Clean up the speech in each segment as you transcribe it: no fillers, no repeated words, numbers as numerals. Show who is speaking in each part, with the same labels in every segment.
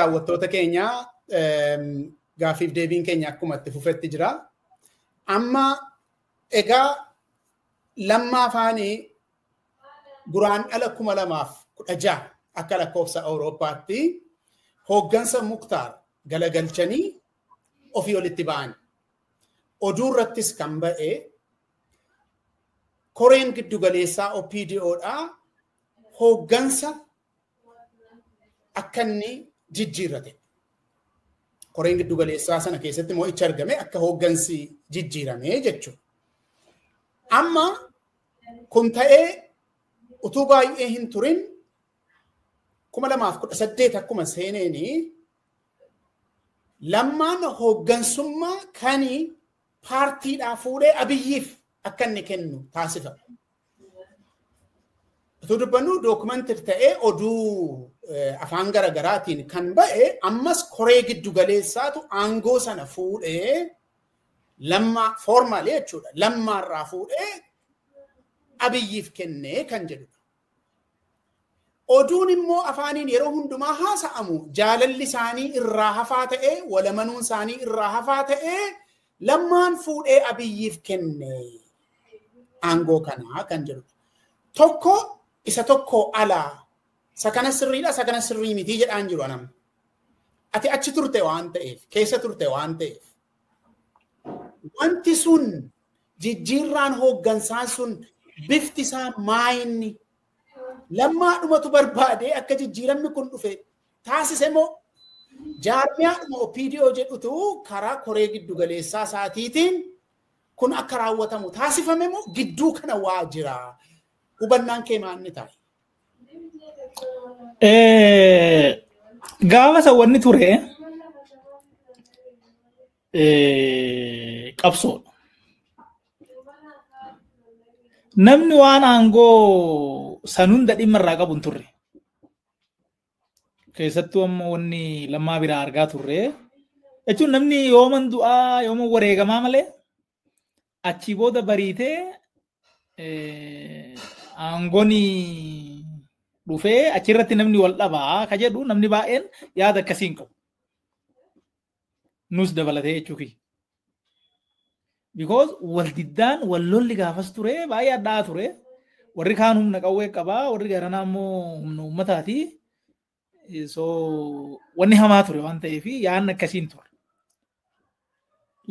Speaker 1: Daawwattoota keenya gaaffiif deebiin keenya akkuma itti fufetti jira. Amma egaa Lammaa afaanii guraan dhala 2016 akka lakkoofsa Awurooppaatti hooggansa Muktaar galagalchanii ofii olitti ba'an. Oduu irrattis kan ba'e koreen giddugaleessaa OPDOdhaa hooggansa akka inni jijjiirrate. Koreen giddugaleessaa sana keessatti mo'icha argame akka hooggansi jijjiirame jechuudha. Amma kun ta'ee utuu baay'ee hin turin 2018 akkuma seeneenii Lammaan hooggansummaa kan paartiidhaa fuudhee Abiyyiif akka inni kennu taasifame. Utuu dubbannu dookumentii ta'ee oduu afaan garaagaraatiin kan ba'e ammas koree giddugaleessaatu aangoo sana fuudhee Lammaa foormaalee jechuudha. Lammaarraa fuudhee Abiyyiif kennee kan jedhudha. Oduun immoo afaaniin yeroo hundumaa haasa'amu jaalalli isaanii irraa hafaa ta'ee walamanuun isaanii irraa hafaa ta'ee Lammaan fuudhee Abiyyiif kenne aangoo kanaa kan jedhudha. Tokko isa tokko alaa isa kana sirriidha isa kana sirrii miti jedhaan jiru anam. Ati achi turte waan ta'eef keessa turte waan ta'eef wanti sun jijjiirraan hooggansaa sun bifti isaa maayinni Lammaadhumatu barbaadee akka jijjiiramni kun dhufe taasise moo jaarmiyaadhuma OPDO jedhutu karaa koree giddugaleessaa isaatiitiin kun akka raawwatamu taasifame moo gidduu kana waa jira? Hubannaan kee maal taa'e?
Speaker 2: Gaafa isa wanni ture qabsoodha. Namni waan aangoo san hunda dhimma irraa qabu hin turre. Keessattuu amma wanni Lammaa biraa argaa turre. Jechuun namni yooman du'aa yooman wareegamaa malee achii booda bariitee aangoon dhufee achirratti namni wal dhabaa ka jedhu namni baay'een yaada akkasii hin qabu. Nus dabalatee jechuuki. Because wal diddaan wal lolli gaafas ture baay'ee addaa ture. Warri kaan humna qawwee qabaa warri garanaa immoo humna uummataati. So wanni hamaa ture waan ta'eef yaadni akkasiin ture.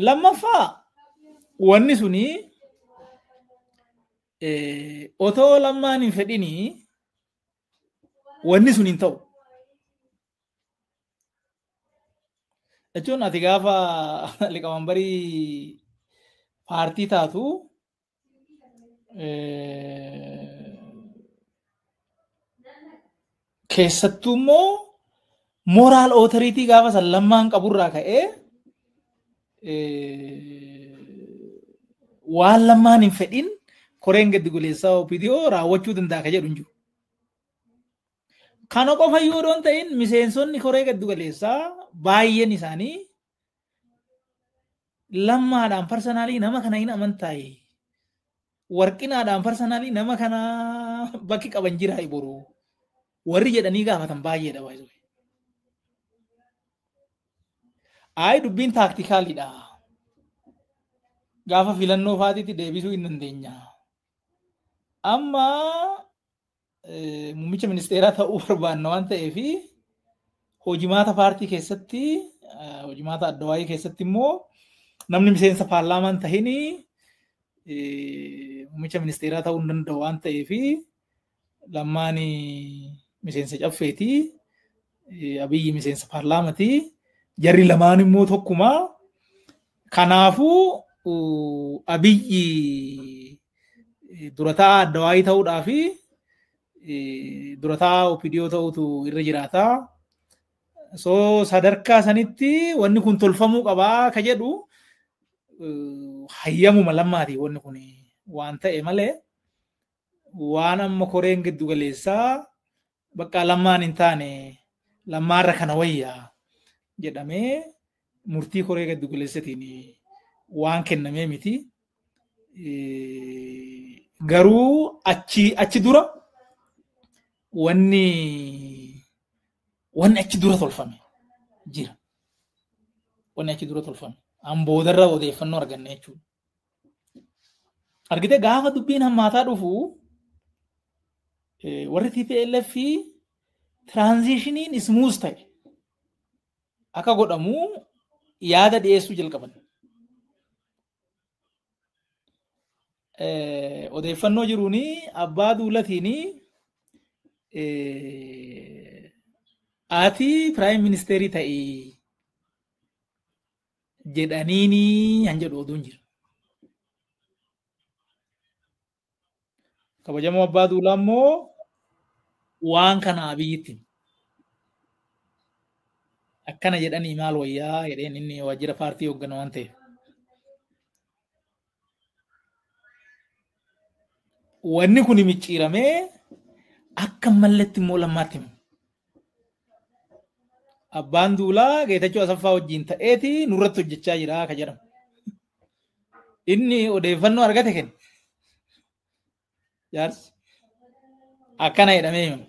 Speaker 2: Lammaffaa wanni suni otoo Lammaan hin fedhinii wanni sun hin ta'u. Jechuun ati gaafa liqamanbarii paartii taatu keessattuu immoo moraal ootariitii gaafa san Lammaan qaburraa ka'ee waan Lammaan hin fedhin koreen giddugaleessaa OPDO raawwachuu danda'a ka jedhu hin jiru. Kana qofa yoo doon ta'in miseensonni koree giddugaleessaa baay'een isaanii Lammaadhaan parsanaalii nama kana hin amantaayi. Warqinaadhaan parsanaalii nama kana bakki qaban jira boru. Warri jedhanii gaafatan baay'eedha baay'ee. Ayi dubbiin taaktikaaliidha. Gaafa filannoo faatiitti deebisuu hin dandeenya. Amma muummicha ministeeraa ta'uu barbaanna waan ta'eef hojimaata paartii keessatti hojimaata addawaayii keessatti immoo namni miseensa paarlaamaa hin tahin muummicha ministeeraa ta'uu hin danda'u waan ta'eef Lammaan miseensa caffeeti Abiyyi miseensa paarlaamaati jarri lamaan immoo tokkuma. Kanaafuu Abiyyi durataa addawaayii ta'uudhaa fi durataa OPDO ta'utu irra jiraata. So sadarkaa sanitti wanni kun tolfamuu qabaa ka jedhu hayyamuma Lammaati wanni kun waan ta'e malee waan amma koreen giddugaleessaa bakka Lammaan hin taane Lammaarra kana wayyaa jedhamee murtii koree giddugaleessatiin waan kennamee miti. Garuu achi dura wanni achi dura tolfame. jira. Wanni achi dura tolfame. An boodarra odeeffannoo arganne jechuudha. Argitee gaafa dubbiin hammaataa dhufu warri TPLF transitioning smooth ta'e akka godhamu yaada dhiyeessuu jalqaban. Odeeffannoo jiruuni abbaa duulatiin ati prime ministerii ta'i jedhaniini han jedhu oduun jira. Kabajamoo abbaa duulaa immoo waan kana Abiyyitti akkana jedhanii maal wayyaa jedheen inni waajjira paartii hooggana waan ta'eef. Wanni kun micciiramee akka malletti immoo Lammaatti himu. Abbaan duulaa Geetachoo Asaffaa wajjin ta'eeti nurratti hojjechaa jira akka jedhamu. Inni odeeffannoo argate kenne. Jaarsi akkana jedhamee himama.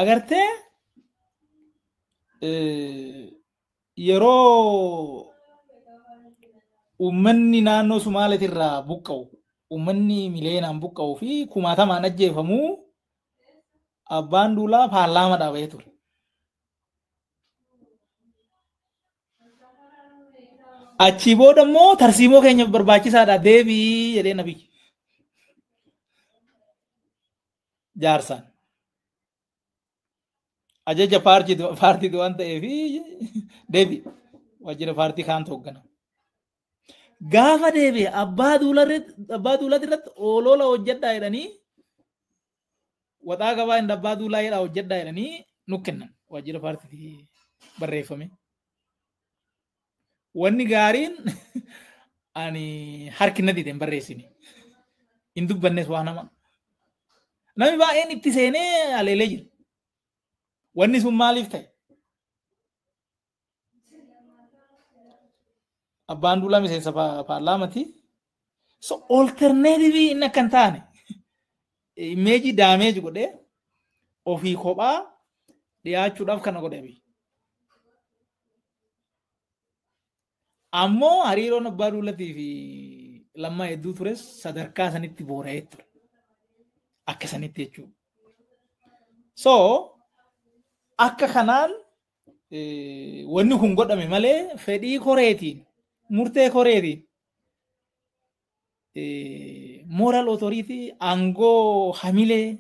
Speaker 2: Agartee yeroo uummanni naannoo Sumaaleetirraa buqqa'u, uummanni mileenaan buqqa'uu fi kumaatamaan ajjeefamu abbaan duulaa paarlaamaa dhaabee ture. Achii booda immoo tarsiimoo keenyaaf barbaachisaadha deebii jedhee Abiyyi. Jaarsaan. Ajaja paartiitu waan ta'eef deebii waajjira paartii kaantu hooggana. Gaafa deebi'e abbaa duulaa irratti olola hojjedhaa jedhanii waxaa gabaa inni abbaa duulaa jedhaa hojjedhaa jedhanii nu kennan waajjira paartiitti barreeffame. Wanni gaariin ani harki na dide hin barreessine. Hin dubbannes waa nama. Namni baay'een itti seenee aleelee jira. Wanni sun maaliif ta'e? Abbaan duulaa miseensa paarlaamaati. So alternative inni akka hin taane image damage godhee ofii kophaa dhiyaachuudhaaf kana godhe Abiy. Ammoo hariiroon abbaa duulatii fi Lammaa hedduu tures sadarkaa sanitti boora'ee ture. Akka sanitti jechuudha. So akka kanaan wanni kun godhame malee fedhii koreetiin murtee koreetiin moral authority aangoo hamilee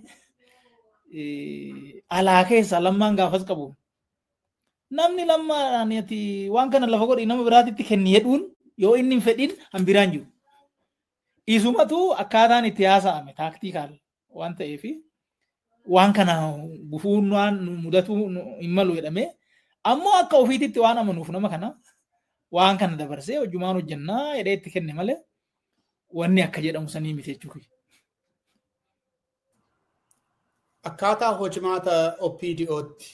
Speaker 2: alaa keessa Lammaan gaafas qabu. Namni Lammaadhaan ati waan kana lafa godhi nama biraatitti kenni jedhuun yoo inni hin fedhin han biraan jiru. Isumatu akkaataan itti haasa'ame tactical waan ta'eef waan kana gufuun waan mudatu hin malu jedhamee ammoo akka ofiititti waan amanuuf nama kana waan kana dabarsee hojjumaan hojjennaa jedhee itti kenne malee wanni akka jedhamu sanii miti jechuudha.
Speaker 1: Akkaataa hojimaata OPDOtti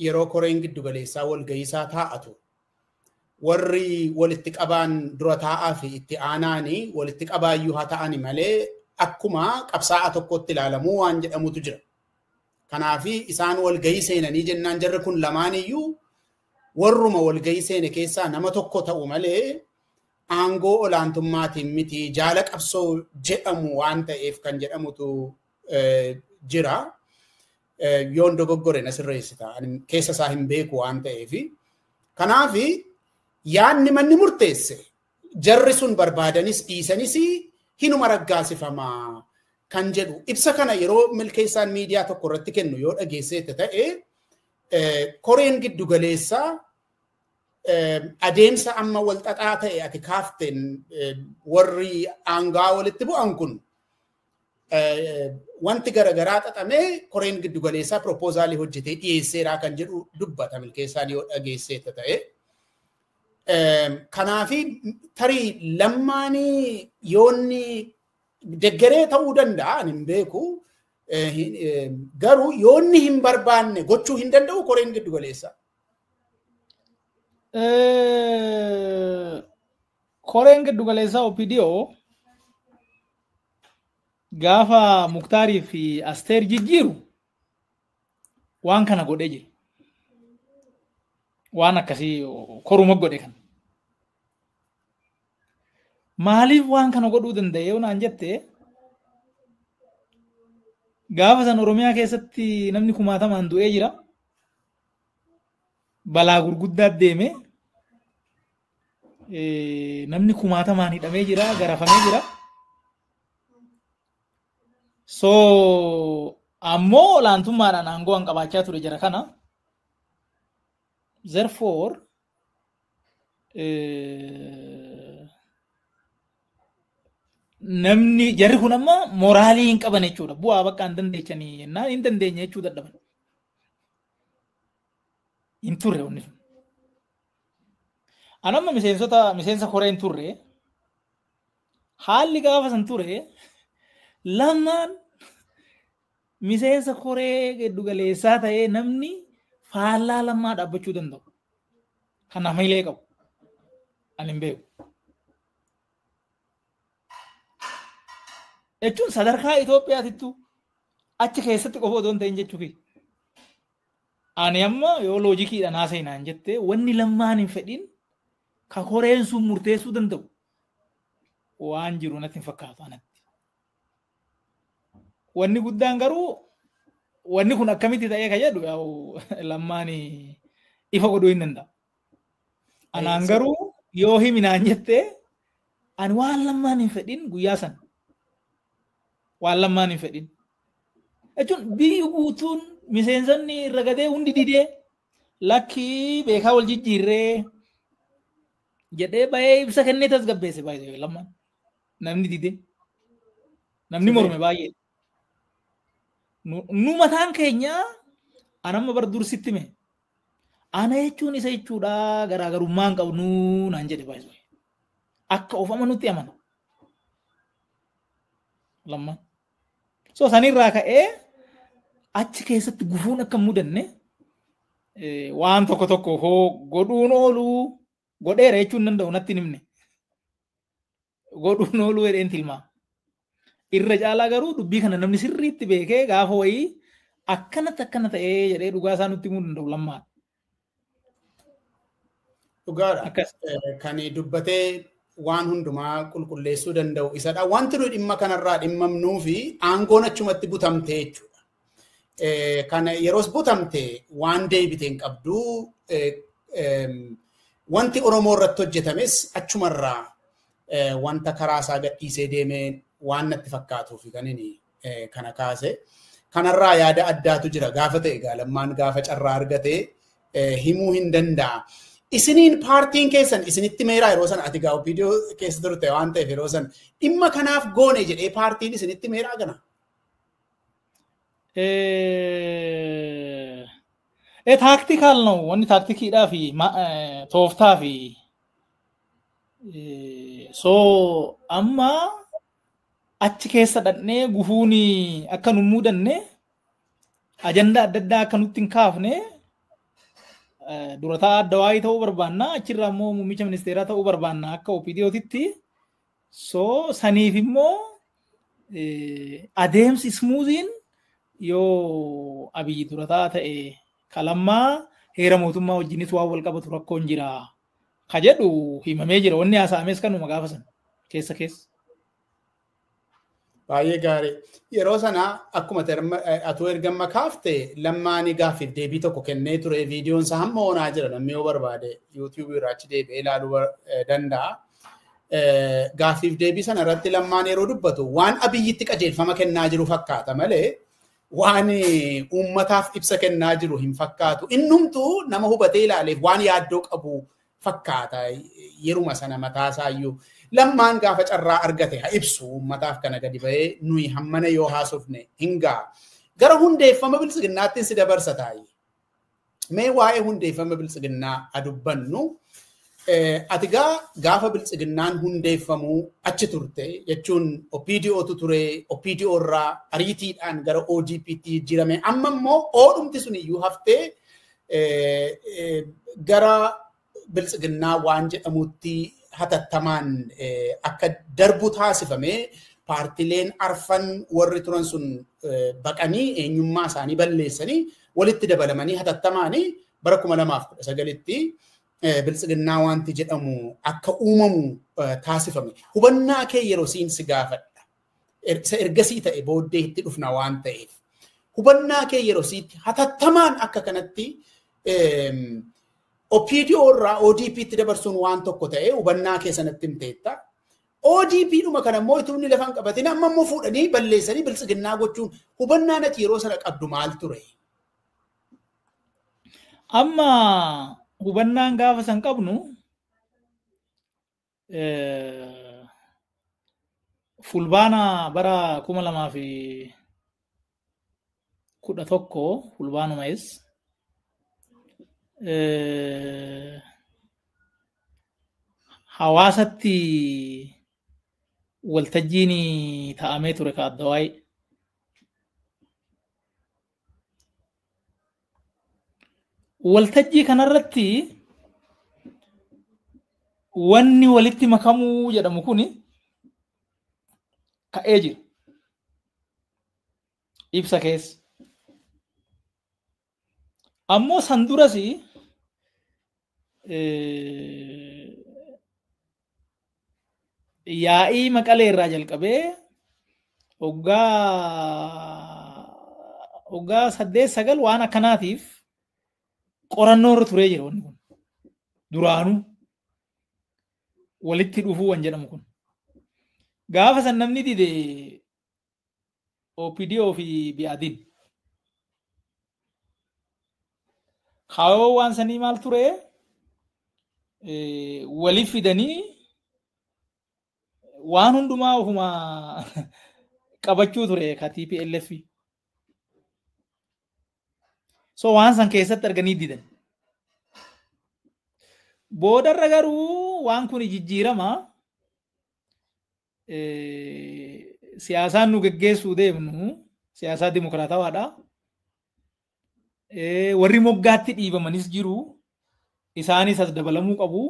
Speaker 1: yeroo koreen giddugaleessaa walga'iisaa taa'atu warri walitti qabaan dura taa'aa fi itti aanaanii walitti qabaayyuu haa ta'ani malee akkuma qabsaa'aa tokkotti ilaalamuu waan jedhamutu jira. Kanaafi isaan walgahii seenanii jennaan jarri kun lamaaniyyuu warruma walgahii seene keessaa nama tokko ta'u malee aangoo olaantummaatiin miti jaala qabsoo jedhamu waan ta'eef kan jedhamutu jira. Yoon dogoggore na sirreessita. Keessa isaa hin beeku waan ta'eef. Kanaafi yaanni manni murteesse jarri sun barbaadanis dhiisanis hinuma raggaasifamaa kan jedhu ibsa kana yeroo milkeessaan miidiyaa tokko irratti kennu yoo dhageesseette ta'e koreen giddugaleessaa adeemsa amma walxaxaa ta'e ati kaafteen warri aangaa walitti bu'an kun wanti garagaraa xaxamee koreen giddugaleessaa proposaalii hojjetee dhiyeesseeraa kan jedhu dubbata milkeessaan yoo dhageesseette ta'e. Kanaafi tarii Lammaanii yoonni deggeree ta'uu danda'a ani hin beeku. Garuu yoonni hin barbaanne gochuu hin danda'u koreen giddugaleessaa.
Speaker 2: Koreen giddugaleessaa OPDO gaafa Muktaarii fi Asteer jijjiiru Waan kana godhee jira. Waan akkasii koruma godhe kana. Maaliif waan kana godhuu danda'e yoo naan jette, gaafa san Oromiyaa keessatti namni kumaatamaan du'ee jira. Balaa gurguddaa deeme. Namni kumaatamaan hidhamee jira, garafamee jira. So ammoo olaantummaadhaan aangoo an qabaachaa ture jara kana. Therefore, namni jarri kun amma moraalii hin qaban jechuudha. Bu'aa bakka hin dandeechanii jennaan hin dandeenye jechuu dadhaban. Hin turre wanni sun. An amma miseensa koree hin turre. Haalli gaafa san ture, lamaan miseensa koree giddugaleessaa ta'ee namni faallaa Lammaa dhaabbachuu danda'u. Kan hamilee qabu. Ani hin beeku. Jechuun sadarkaa Itoophiyaatittu achi keessatti qofa otoo hin ta'in jechuu kiyya. Ani amma yoo loojikiidhaan haasa'inaan jettee, wanni Lammaan hin fedhin ka koreen sun murteessuu danda'u waan jiru natti hin fakkaatu anatti. Wanni guddaan garuu wanni kun akkamitti ta'ee ka jedhu yaa'u Lammaan ifa godhuu hin danda'a. Anaan garuu yoo himinaan jettee, ani waan Lammaan hin fedhin guyyaa san, waan Lammaan hin fedhin. Jechuun biyyi guutuun miseensonni irra gadee hundi didee, lakkii beekaa wal jijjiirree jedhee bahee ibsa kennee tasgabbeesse baay'ee Lammaan. Namni didee. Namni morme baay'ee. Nu mataan keenya, anamma bar dursitti hime. Ana jechuun isa jechuudha, garaagarummaa hin qabnu naan jedhe baay'ee. Akka of amanutti amana. Lammaan. So sanirraa ka'ee achi keessatti gufuun akka hin mudanne waan tokko tokko hoo godhuun oolu godheera jechuun hin danda'u, natti hin himne. Godhuun oolu jedheen tilmaama. Irra caalaa garuu dubbii kana namni sirriitti beekee gaafa wayii akkanatti akkana ta'ee jedhee dhugaa isaa nutti himuu danda'u Lammaadha.
Speaker 1: Dhugaadha. Kan dubbatee waan hundumaa qulqulleessuu danda'u isadha. Wanti nuyi dhimma kanarraa dhimmamnuu fi aangoon achumatti butamte jechuudha. Kana yeroos butamte waan deebite hin qabdu. Wanti Oromoo irratti hojjetames achumarraa wanta karaa isaa gadhiisee deemee waan natti fakkaatuuf kan inni kana kaase. Kanarraa yaada addaatu jira gaafa ta'e egaa Lammaan gaafa carraa argate himuu hin danda'a. Isiniin paartiin keessan isinitti meeraa yeroo sana? Ati gaa OPDO keessa turte waan ta'eef, yeroo sana dhimma kanaaf goone jedhee paartiin isinitti meeraa gana?
Speaker 2: Tactical ነው, wanni taaktikiidhaa fi tooftaa fi so amma achi keessa dhaqnee gufuun akka nu mudanne, ajandaa adda addaa akka nutti hin kaafne, durataa adda waayii ta'uu barbaanna, achirraa immoo muummicha ministeeraa ta'uu barbaanna akka OPDOtitti. So saniif immoo adeemsi smoothiin yoo Abiyyi durataa ta'e, kalammaa heera mootummaa wajjinis waan wal qabatu rakkoon jira ka jedhu himamee jira. Wanni haasa'ames kanuma gaafa sana keessa keessa.
Speaker 1: Baay'ee gaarii. Yeroo sana akkuma atuu ergamma kaafte, Lammaanii gaaffiif deebii tokko kennee ture. Viidiyoon isaa hamma onaa jira, namni yoo barbaade yuutuubii irraa achi deebi'ee ilaaluu danda'a. Gaaffiif deebii sana irratti Lammaan yeroo dubbatu waan Abiyyitti qajeelfama kennaa jiru fakkaata malee waan uummataaf ibsa kennaa jiru hin fakkaatu. Innumtuu nama hubatee ilaaleef waan yaaddoo qabu fakkaata yeruma sana mataa isaayyuu. Lammaan gaafa carraa argate haa ibsu uummataaf, kana gadi bahee nuyi hammana yoo haasofne hin ga'a. Gara hundeeffama Biltsiginnaatti si dabarsa taa'e. Mee waa'ee hundeeffama Biltsiginnaa adubbannu. Ati gaa gaafa Biltsiginnaan hundeeffamuu achi turte jechuun OPDOtu ture, OPDO irraa ariitiidhaan gara ODP'tti jijjiirame, amma immoo oodhumti sun iyyuu haftee gara Biltsiginnaa waan jedhamutti hatattamaan akka darbu taasifame. Paartileen arfan warri turan sun baqanii eenyummaa isaanii balleessanii walitti dabalamanii hatattamaanii bara 2019tti biltsiginnaa wanti jedhamu akka uumamu taasifame. Hubannaa kee yeroo siin si gaafadha. Isa ergasii ta'e booddee itti dhufna waan ta'eef. Hubannaa kee yeroo siitti hatattamaan akka kanatti OPDO irraa ODP'tti dabarsuun waan tokko ta'e hubannaa kee sanatti himteetta. ODP dhuma kana immoo utuu inni lafa hin qabatin amma immoo fuudhanii balleessanii biltsiginnaa gochuun hubannaan ati yeroo sana qabdu maal ture?
Speaker 2: Amma hubannaan gaafa san qabnu fulbaana bara 2011 fulbaanumayis hawaasatti waltajjiin taa'amee ture ka addawaayii. Waltajjii kanarratti wanni walitti makamuu jedhamu kuni ka'ee jira. Ibsa keessa. Ammoo san duras yaa'ii Maqalee irraa jalqabee waggaa 8-9 waan akkanaatiif qorannoo irra turee jira wanni kun. Duraanuu walitti dhufuu waan jedhamu kun. Gaafa san namni dide OPDO fi BADin. Kaayoo waan sanii maal ture? Waliif fidanii waan hundumaa ofuma qabachuu ture ka TPLF. So waan san keessatti arganii didan. Boodarra garuu waan kun jijjiirama siyaasaan nu geggeessuu deemnu siyaasaa dimokiraatawaadha. Warri moggaatti dhiibamanis jiru. Isaanis as dabalamuu qabu.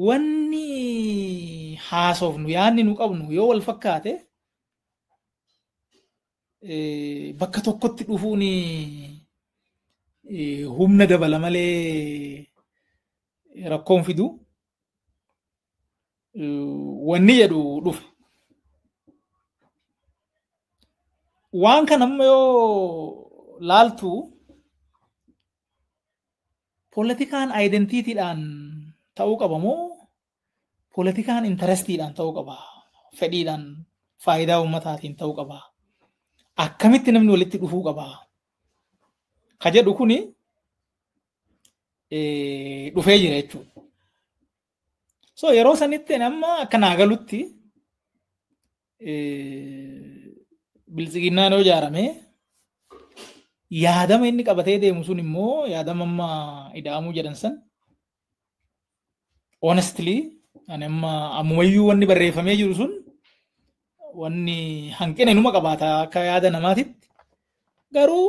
Speaker 2: Wanni haasofnu yaadni nu qabnu yoo wal fakkaate bakka tokkotti dhufuun humna dabala malee rakkoon fidu wanni jedhu dhufe. Waan kana amma yoo laaltu poolitikaan aayidentiitiidhaan ta'uu qaba moo poolitikaan intarestiidhaan ta'uu qaba? Fedhiidhaan faayidaa uummataatiin ta'uu qaba? Akkamitti namni walitti dhufuu qaba? Ka jedhu kuni dhufee jira jechuudha. So yeroo sanitti amma akka naa galutti biltsiginnaan yoo ijaarame yaadama inni qabatee deemu sun immoo yaadama amma ida'amuu jedhan san honestly ani amma ammumayyuu wanni barreeffamee jiru sun wanni hanqina inuma qabaata akka yaada namaatitti garuu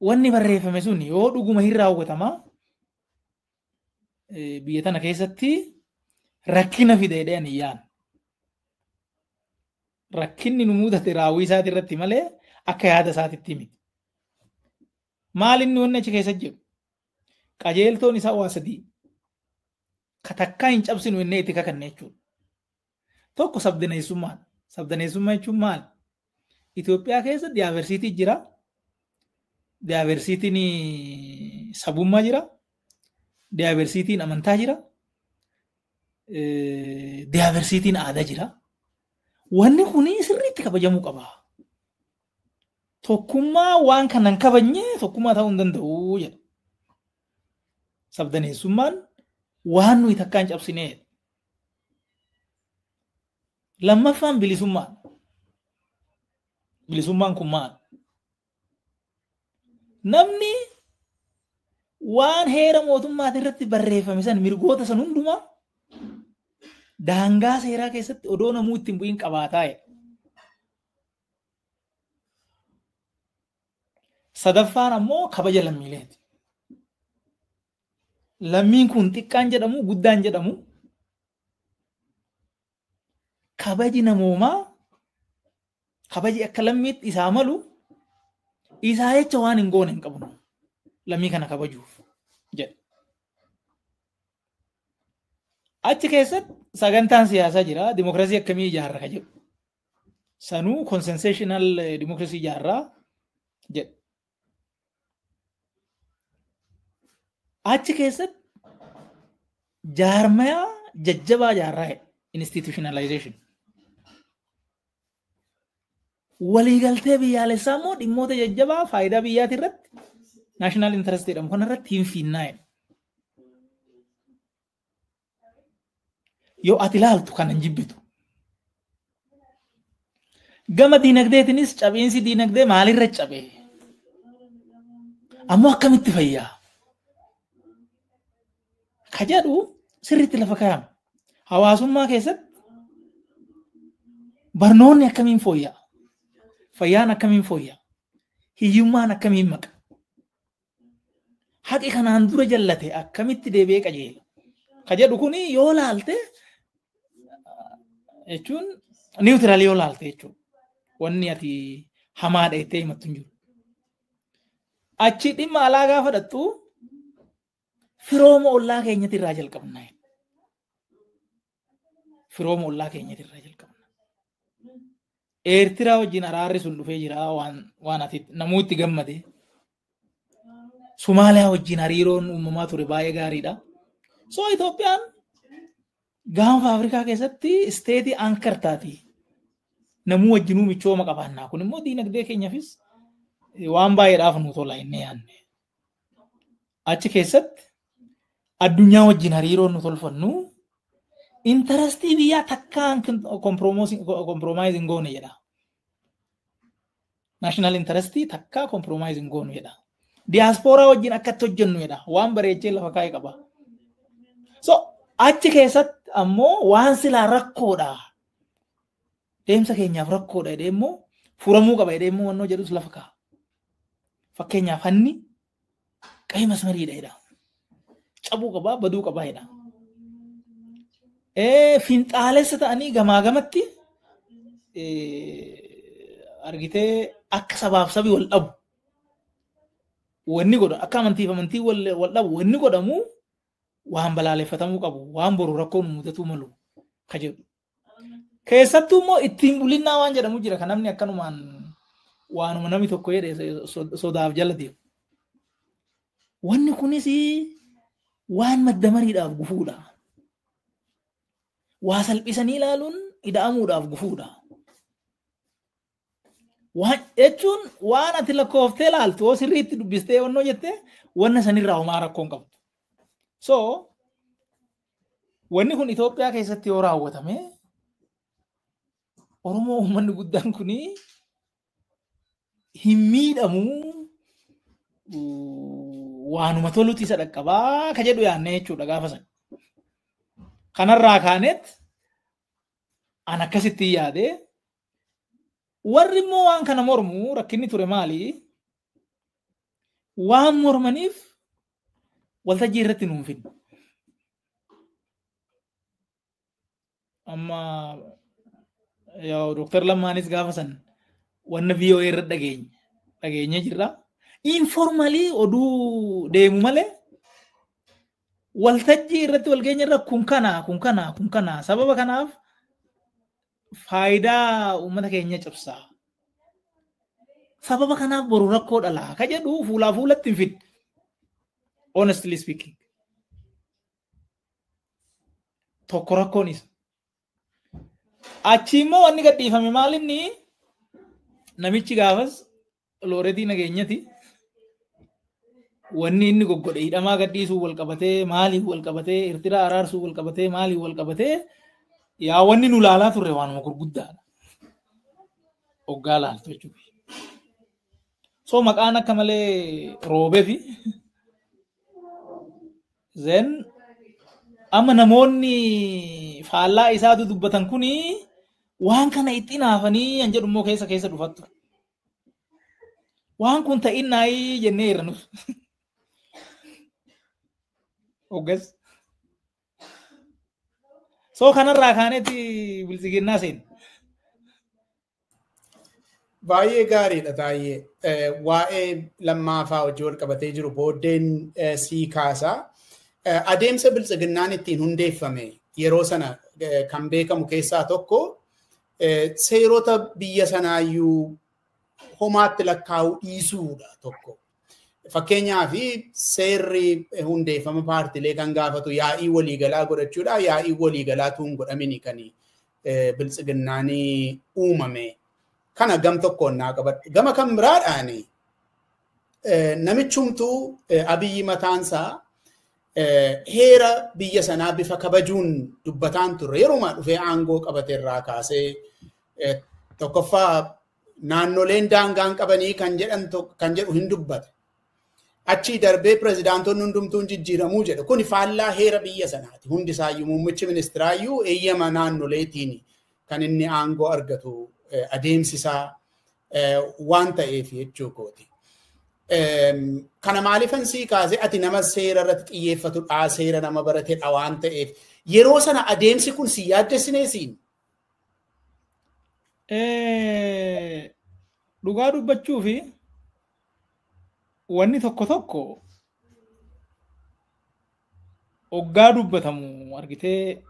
Speaker 2: wanni barreeffame sun yoo dhuguma hin raawwatamaa biyya tana keessatti rakkina fida jedhee ani yaadu. Rakkinni nu mudate raawwii isaati irratti malee akka yaada isaatitti miti. Maal inni wanni achi keessa jiru? Qajeeltoon isaa waa sadii. Ka takkaa hin cabsinu innee itti kakanne jechuudha. Tokko sabdaneessummaadha. Sabdaneessummaa jechuun maali? Itoophiyaa keessa diyaaversiitii jira. Diyaaversiitiin sabummaa jira. Diyaaversiitiin amantaa jira. Diyaaversiitiin aadaa jira. Wanni kuni sirriitti kabajamuu qaba. Tokkummaa waan kana hin kabajne tokkummaa ta'uu hin danda'u jedha. Sabdaneessummaan waan nuyi takkaa hin cabsineedha. Lammaffaan bilisummaa. Bilisummaan kun maal? Namni waan heera mootummaa irratti barreeffame san mirgoota san hundumaa daangaa seeraa keessatti odoo namuu ittiin bu'iin qabaataa jedha. Sadaffaan ammoo kabaja lammiileeti. Lammiin kun xiqqaan jedhamu guddaan jedhamu kabaji namoomaa kabaji akka lammiitti isaa malu Isaa jecha waan hin goone hin qabnu lammii kana kabajuuf jedha. Achi keessatti sagantaan siyaasaa jira. Dimokiraasii akkamii ijaarra ka jedhu. Sanuu consensational dimokiraasii ijaarraa jedha. Achi keessatti jaarmayaa jajjabaa jaarraa jedha. Institutionalization. Waliigaltee biyyaalessaa immoo dhimmoota jajjabaa faayidaa biyyaati irratti national interest jedhamu kanarratti hin fiinnaa jedha. Yoo ati ilaaltu kana hin jibbitu. Gama diinagdeetiinis cabiinsi diinagdee maalirra cabe? Ammoo akkamitti fayyaa? Ka jedhu sirriitti lafa kaa'ama. Hawaasummaa keessatti barnoonni akkamiin fooyya'a? Fayyaan akkamiin fooyya'a? Hiyyummaan akkamiin maqa? Haqi kanaan dura jallate akkamitti deebi'ee qajeela? Ka jedhu kuni yoo laalte jechuun niwutiraalii yoo laalte jechuudha. Wanni ati hamaadha jettee himattu hin jiru. Achi dhimma alaa gaafa dhattu firooma ollaa keenyatti irraa jalqabna. Firooma ollaa keenyatti irraa jalqabna. Eertiraa wajjin araarri sun dhufee jira waan ati namooti gammade. Somaaliyaa wajjin hariiroon uumamaa ture baay'ee gaariidha. So Itoophiyaan gaanfa Afrikaa keessatti isteetii ankar taati. Namuu wajjinuu michooma qabaannaa. Kun immoo diinagdee keenyaafis waan baay'eedhaaf nu tola inni yaadne. Achi keessatti addunyaa wajjin hariiroon nu tolfannu intarestii biyyaa takkaan kompromaayiz hin goone jedha. Naashinaal intarestii takkaa kompromaayiz hin goonu jedha. Diyaaspooraa wajjin akkatti hojjennu jedha. Waan bareechee lafa kaa'e qaba. So achi keessatti ammoo waan silaa rakkoodha. Deemsa keenyaaf rakkoodha jedhee immoo furamuu qaba jedhee immoo wannoo jedhus lafa kaa'a. Fakkeenyaaf hanni qayi masmariidha jedha. Cabuu qabaa baduu qabaa jedha. Finxaalessa ta'anii gamaa gamatti argitee akka sabaaf sabi wal dhabu. Wanni godhamu akka amantiif amantii wal dhabu wanni godhamu waan balaaleffatamuu qabu waan boru rakkoon mudatuu malu ka jedhu. Keessattuu immoo ittiin bulinnaa waan jedhamu jira kan namni akkanumaan waanuma namni tokko jedhe sodaaf jala deemu. Wanni kunis waan madda mariidhaaf gufuudha. Waa salphisanii ilaaluun ida'amuudhaaf gufuudha. Waan jechuun waan ati lakkooftee ilaaltu yoo sirriitti dubbistee wannoo jettee wanna sanirraa homaa rakkoo hin qabdu. So wanni kun Itoophiyaa keessatti yoo raawwatame Oromoo uummanni guddaan kuni hin miidhamu waanuma tolutti isa dhaqqabaa ka jedhu yaadne jechuudha gaafa sana. Kanarraa kaanet an akkasitti yaade warri immoo waan kana mormu rakkinni ture maali? Waan mormaniif waltajjii irratti nuun fidne. Amma yaa'u Dooktar Lammaanis gaafa san wanna VOA irra dhageenye jirra. Informalii oduu deemu malee waltajjii irratti walgeenya irra kun kana kun kana kun kana sababa kanaaf faayidaa uummata keenya cabsaa. Sababa kanaaf boru rakkoo dhalaa ka jedhu fuulaa fuulatti hin fidne. Honestly speaking. Tokko rakkoon isa. Achi immoo wanni gadhiifame maal inni namichi gaafas looretii nageenyati. Wanni inni goggodhe hidhamaa gadhiisuu wal qabatee maaliif wal qabatee Eertiraa araarsuu wal qabatee maaliif wal qabatee yaa wanni nu laalaa turre waanuma gurguddaadha. Hoggaa laaltu jechuudha. So maqaan akka malee roobee fi then amma namoonni faallaa isaatu dubbatan kuni waan kana itti naafanii an jedhu immoo keessa keessa dhufattu. Waan kun ta'innaayii jennee irra nus. Hoggas. So kanarraa kaanetti biltsiginnaa seena.
Speaker 1: Baay'ee gaariidha Taayyee. Waa'ee lammaafaa hojii wal qabatee jiru booddeen sii kaasaa. Adeemsa biltsiginnaan ittiin hundeeffame yeroo sana kan beekamu keessaa tokko seerota biyya sanaayyuu homaatti lakkaa'uu dhiisuudha tokko. Fakkeenyaaf seerri hundeeffama paartilee kan gaafatu yaa'ii waliigalaa godhachuudha. Yaa'ii waliigalaa tuun godhamini kan biltsiginnaan uumame. Kana gam tokkoon naa qabadhu. Gama kan biraadhaan namichumtuu Abiyyi mataansaa heera biyya sanaa bifa kabajuun dubbataan turre yeruma dhufee aangoo qabate irraa kaasee tokkoffaa naannoleen daangaan qabanii kan jedhu hin dubbate. Achii darbee pirezidaantonni hundumtuun jijjiiramuu jedhe. Kuni faallaa heera biyya sanaati. Hundi isaayyuu muummichi ministiraayyuu eeyyama naannoleetiin kan inni aangoo argatu adeemsisaa waan ta'eef jechuu kooti. Kana maaliifan sii kaasee ati nama seera irratti xiyyeeffatudha, seera nama baratedha waan ta'eef yeroo sana adeemsi kun si yaaddessinee siin?
Speaker 2: Dhugaa dubbachuu fi wanni tokko tokko hoggaa dubbatamu argitee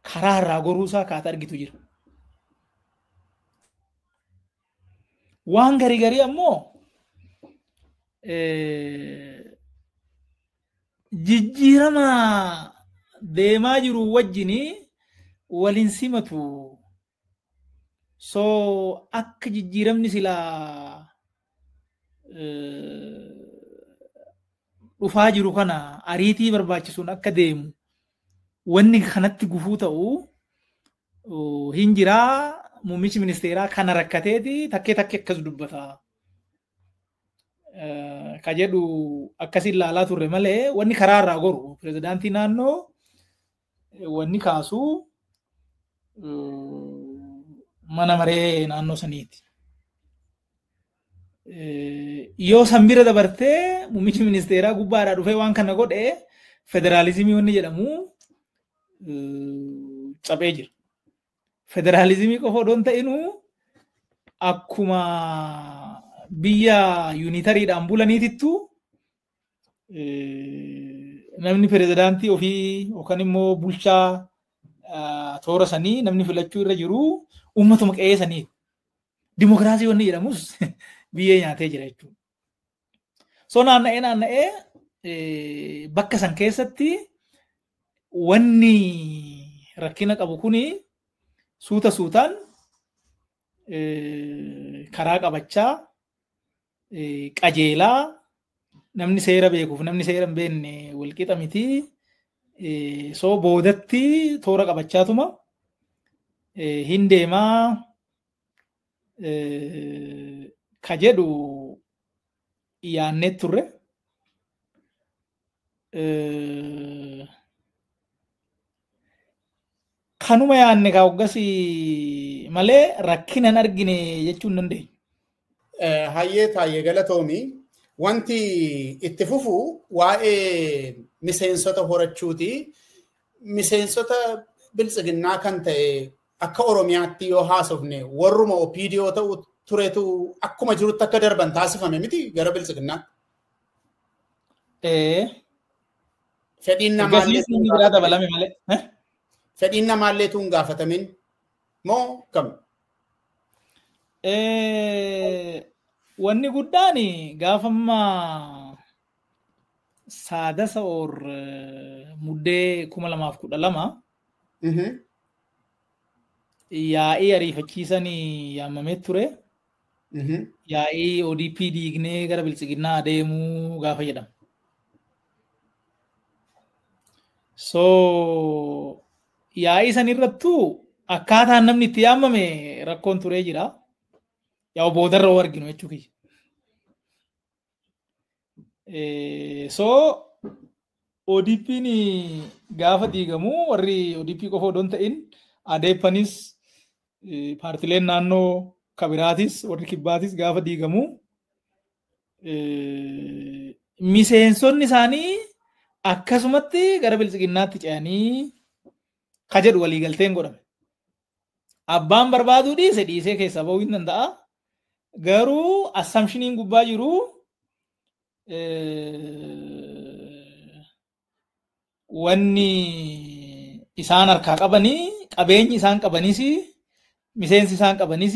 Speaker 2: karaa irraa goruusaa kaata argitu jira. Waan garii garii ammoo jijjiirama deemaa jiru wajjin waliin simatu. So akka jijjiiramni silaa dhufaa jiru kana ariitii barbaachisuun akka deemu wanni kanatti gufuu ta'u hin jiraa. Muummichi ministeeraa kana rakkateeti takkee takkee akkas dubbata. Ka jedhu akkasiin ilaalaa turre malee wanni karaa irraa goru pirezidaantii naannoo wanni kaasu mana maree naannoo saniiti. Yoo san bira dabartee muummichi ministeeraa gubbaadhaa dhufee waan kana godhe federaalizimii wanni jedhamu cabee jira. Federaalizimii qofa odoo hin ta'inuu akkuma biyya yuunitariidhaan bulaniitittu namni pirezidaantii ofii yookaan immoo bulchaa toora sanii namni filachuu irra jiru uummatuma qe'ee sanii. Dimokiraasii wanni jedhamus biyyee nyaatee jira jechuudha. So naanna'ee naanna'ee bakka san keessatti wanni rakkina qabu kuni suuta suutaan karaa qabachaa qajeelaa namni seera beekuuf namni seera hin beekne walqixa miti. So boodatti toora qabachaatuma hin deemaa ka jedhu yaannee turre. Kanuma yaanne kaa hoggas malee rakkina hin argine jechuu hin dandeenyu.
Speaker 1: Hayyee Taayyee galatoomi. Wanti itti fufu waa'ee miseensota horachuuti. Miseensota biltsiginnaa kan ta'e akka Oromiyaatti yoo haasofne warruma OPDO ta'u turetu akkuma jirutti akka darban taasifame miti gara biltsiginnaatti. Fedhiin namaallee
Speaker 2: dabalame malee.
Speaker 1: Fedhiin namaallee tun gaafatamin moo kam?
Speaker 2: Wanni guddaan gaafamma saadasa or muddee 2012 yaa'ii ariifachiisan yaamamee ture. Yaa'ii ODP diignee gara biltsiginnaa adeemuu gaafa jedhama. So yaa'ii san irrattuu akkaataan namni itti yaamame rakkoon turee jira. Yaa boodarra oo arginu jechuu kiyya. So ODP'n gaafa diigamu warri ODP qofa odoo hin ta'in adeeppanis paartileen naannoo kabiraatis warri kibbaatis gaafa diigamu miseensonni isaanii akkasumatti gara biltsiginnaatti ce'anii ka jedhu waliigalteen godhame. Abbaan barbaaduu dhiise dhiisee keessaa bahuu hin danda'a. Garuu assumptioniin gubbaa jiru wanni isaan harkaa qabanii qabeenyi isaan qabanis miseensi isaan qabanis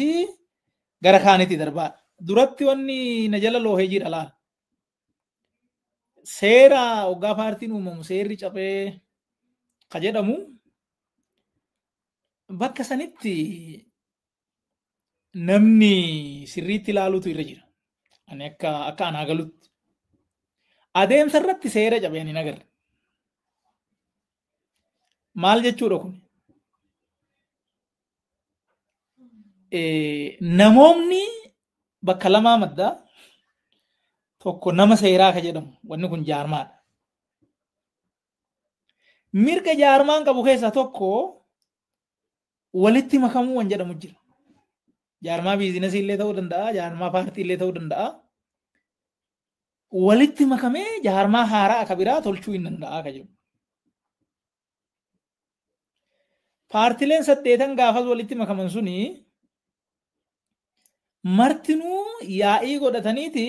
Speaker 2: gara kaanitti darbaadha. Duratti wanni na jala loohee jira laala. Seera hoggaa paartiin uumamu seerri cabee ka jedhamu bakka sanitti namni sirriitti ilaaluutu irra jira. Ani akka anaa galutti. Adeemsa irratti seera cabeen hin agarre. Maal jechuudha kun? Namoonni bakka lamaa maddaa tokko nama seeraa ka jedhamu wanni kun jaarmaadha. Mirga jaarmaan qabu keessaa tokko walitti makamuu waan jedhamu jira. Jaarmaa biizinasii illee ta'uu danda'a, jaarmaa paartii illee ta'uu danda'a. Walitti makamee jaarmaa haaraa akka biraa tolchuu hin danda'a ka jedhu. Paartileen 8 gaafas walitti makaman suni martinuu yaa'ii godhataniiti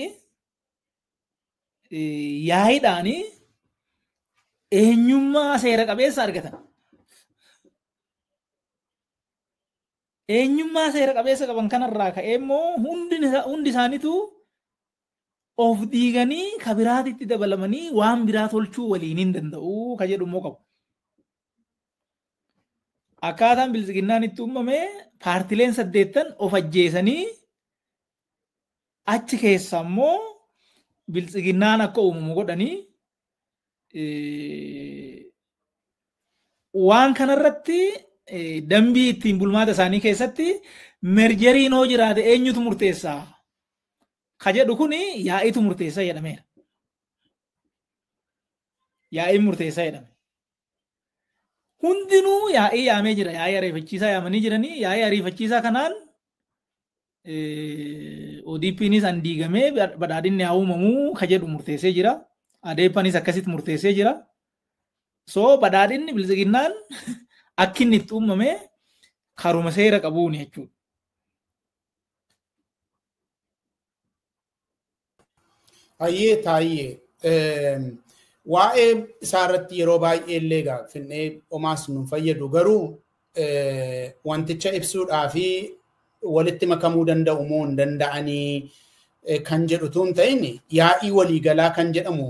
Speaker 2: yaa'iidhaanii eenyummaa seera qabeessa argatan. Eenyummaa seera qabeessa qaban kanarraa ka'ee immoo hundi isaaniitu of diiganii ka biraatitti dabalamanii waan biraa tolchuu waliin hin danda'u ka jedhu immoo qabu. Akkaataan bilisiginnaan itti uumame paartileen 8 of ajjeesanii achi keessa immoo bilisiginnaan akka uumamu godhanii waan kanarratti dambii ittiin bulmaata isaanii keessatti merjeriin hoo jiraate eenyutu murteessaa ka jedhu kuni yaa'iitu murteessa jedhameera. Yaa'iin murteessa jedhame. Hundinuu yaa'ii yaamee jira. Yaa'ii ariifachiisaa yaamanii jiranii yaa'ii ariifachiisaa kanaan ODP'nis an diigamee badhaadhinni haa uumamuu ka jedhu murteessee jira. Adeeppanis akkasitti murteessee jira. So badhaadhinni bilisiginnaan akka inni itti uumame karuma seera qabuuni jechuudha.
Speaker 1: Hayyee taayyee waa'ee isaarratti yeroo baay'ee illee egaa finnee homaas nu fayyadu garuu wanticha ibsuudhaa fi walitti makamuu danda'u moo hin danda'anii kan jedhu tun ta'in yaa'ii waliigalaa kan jedhamu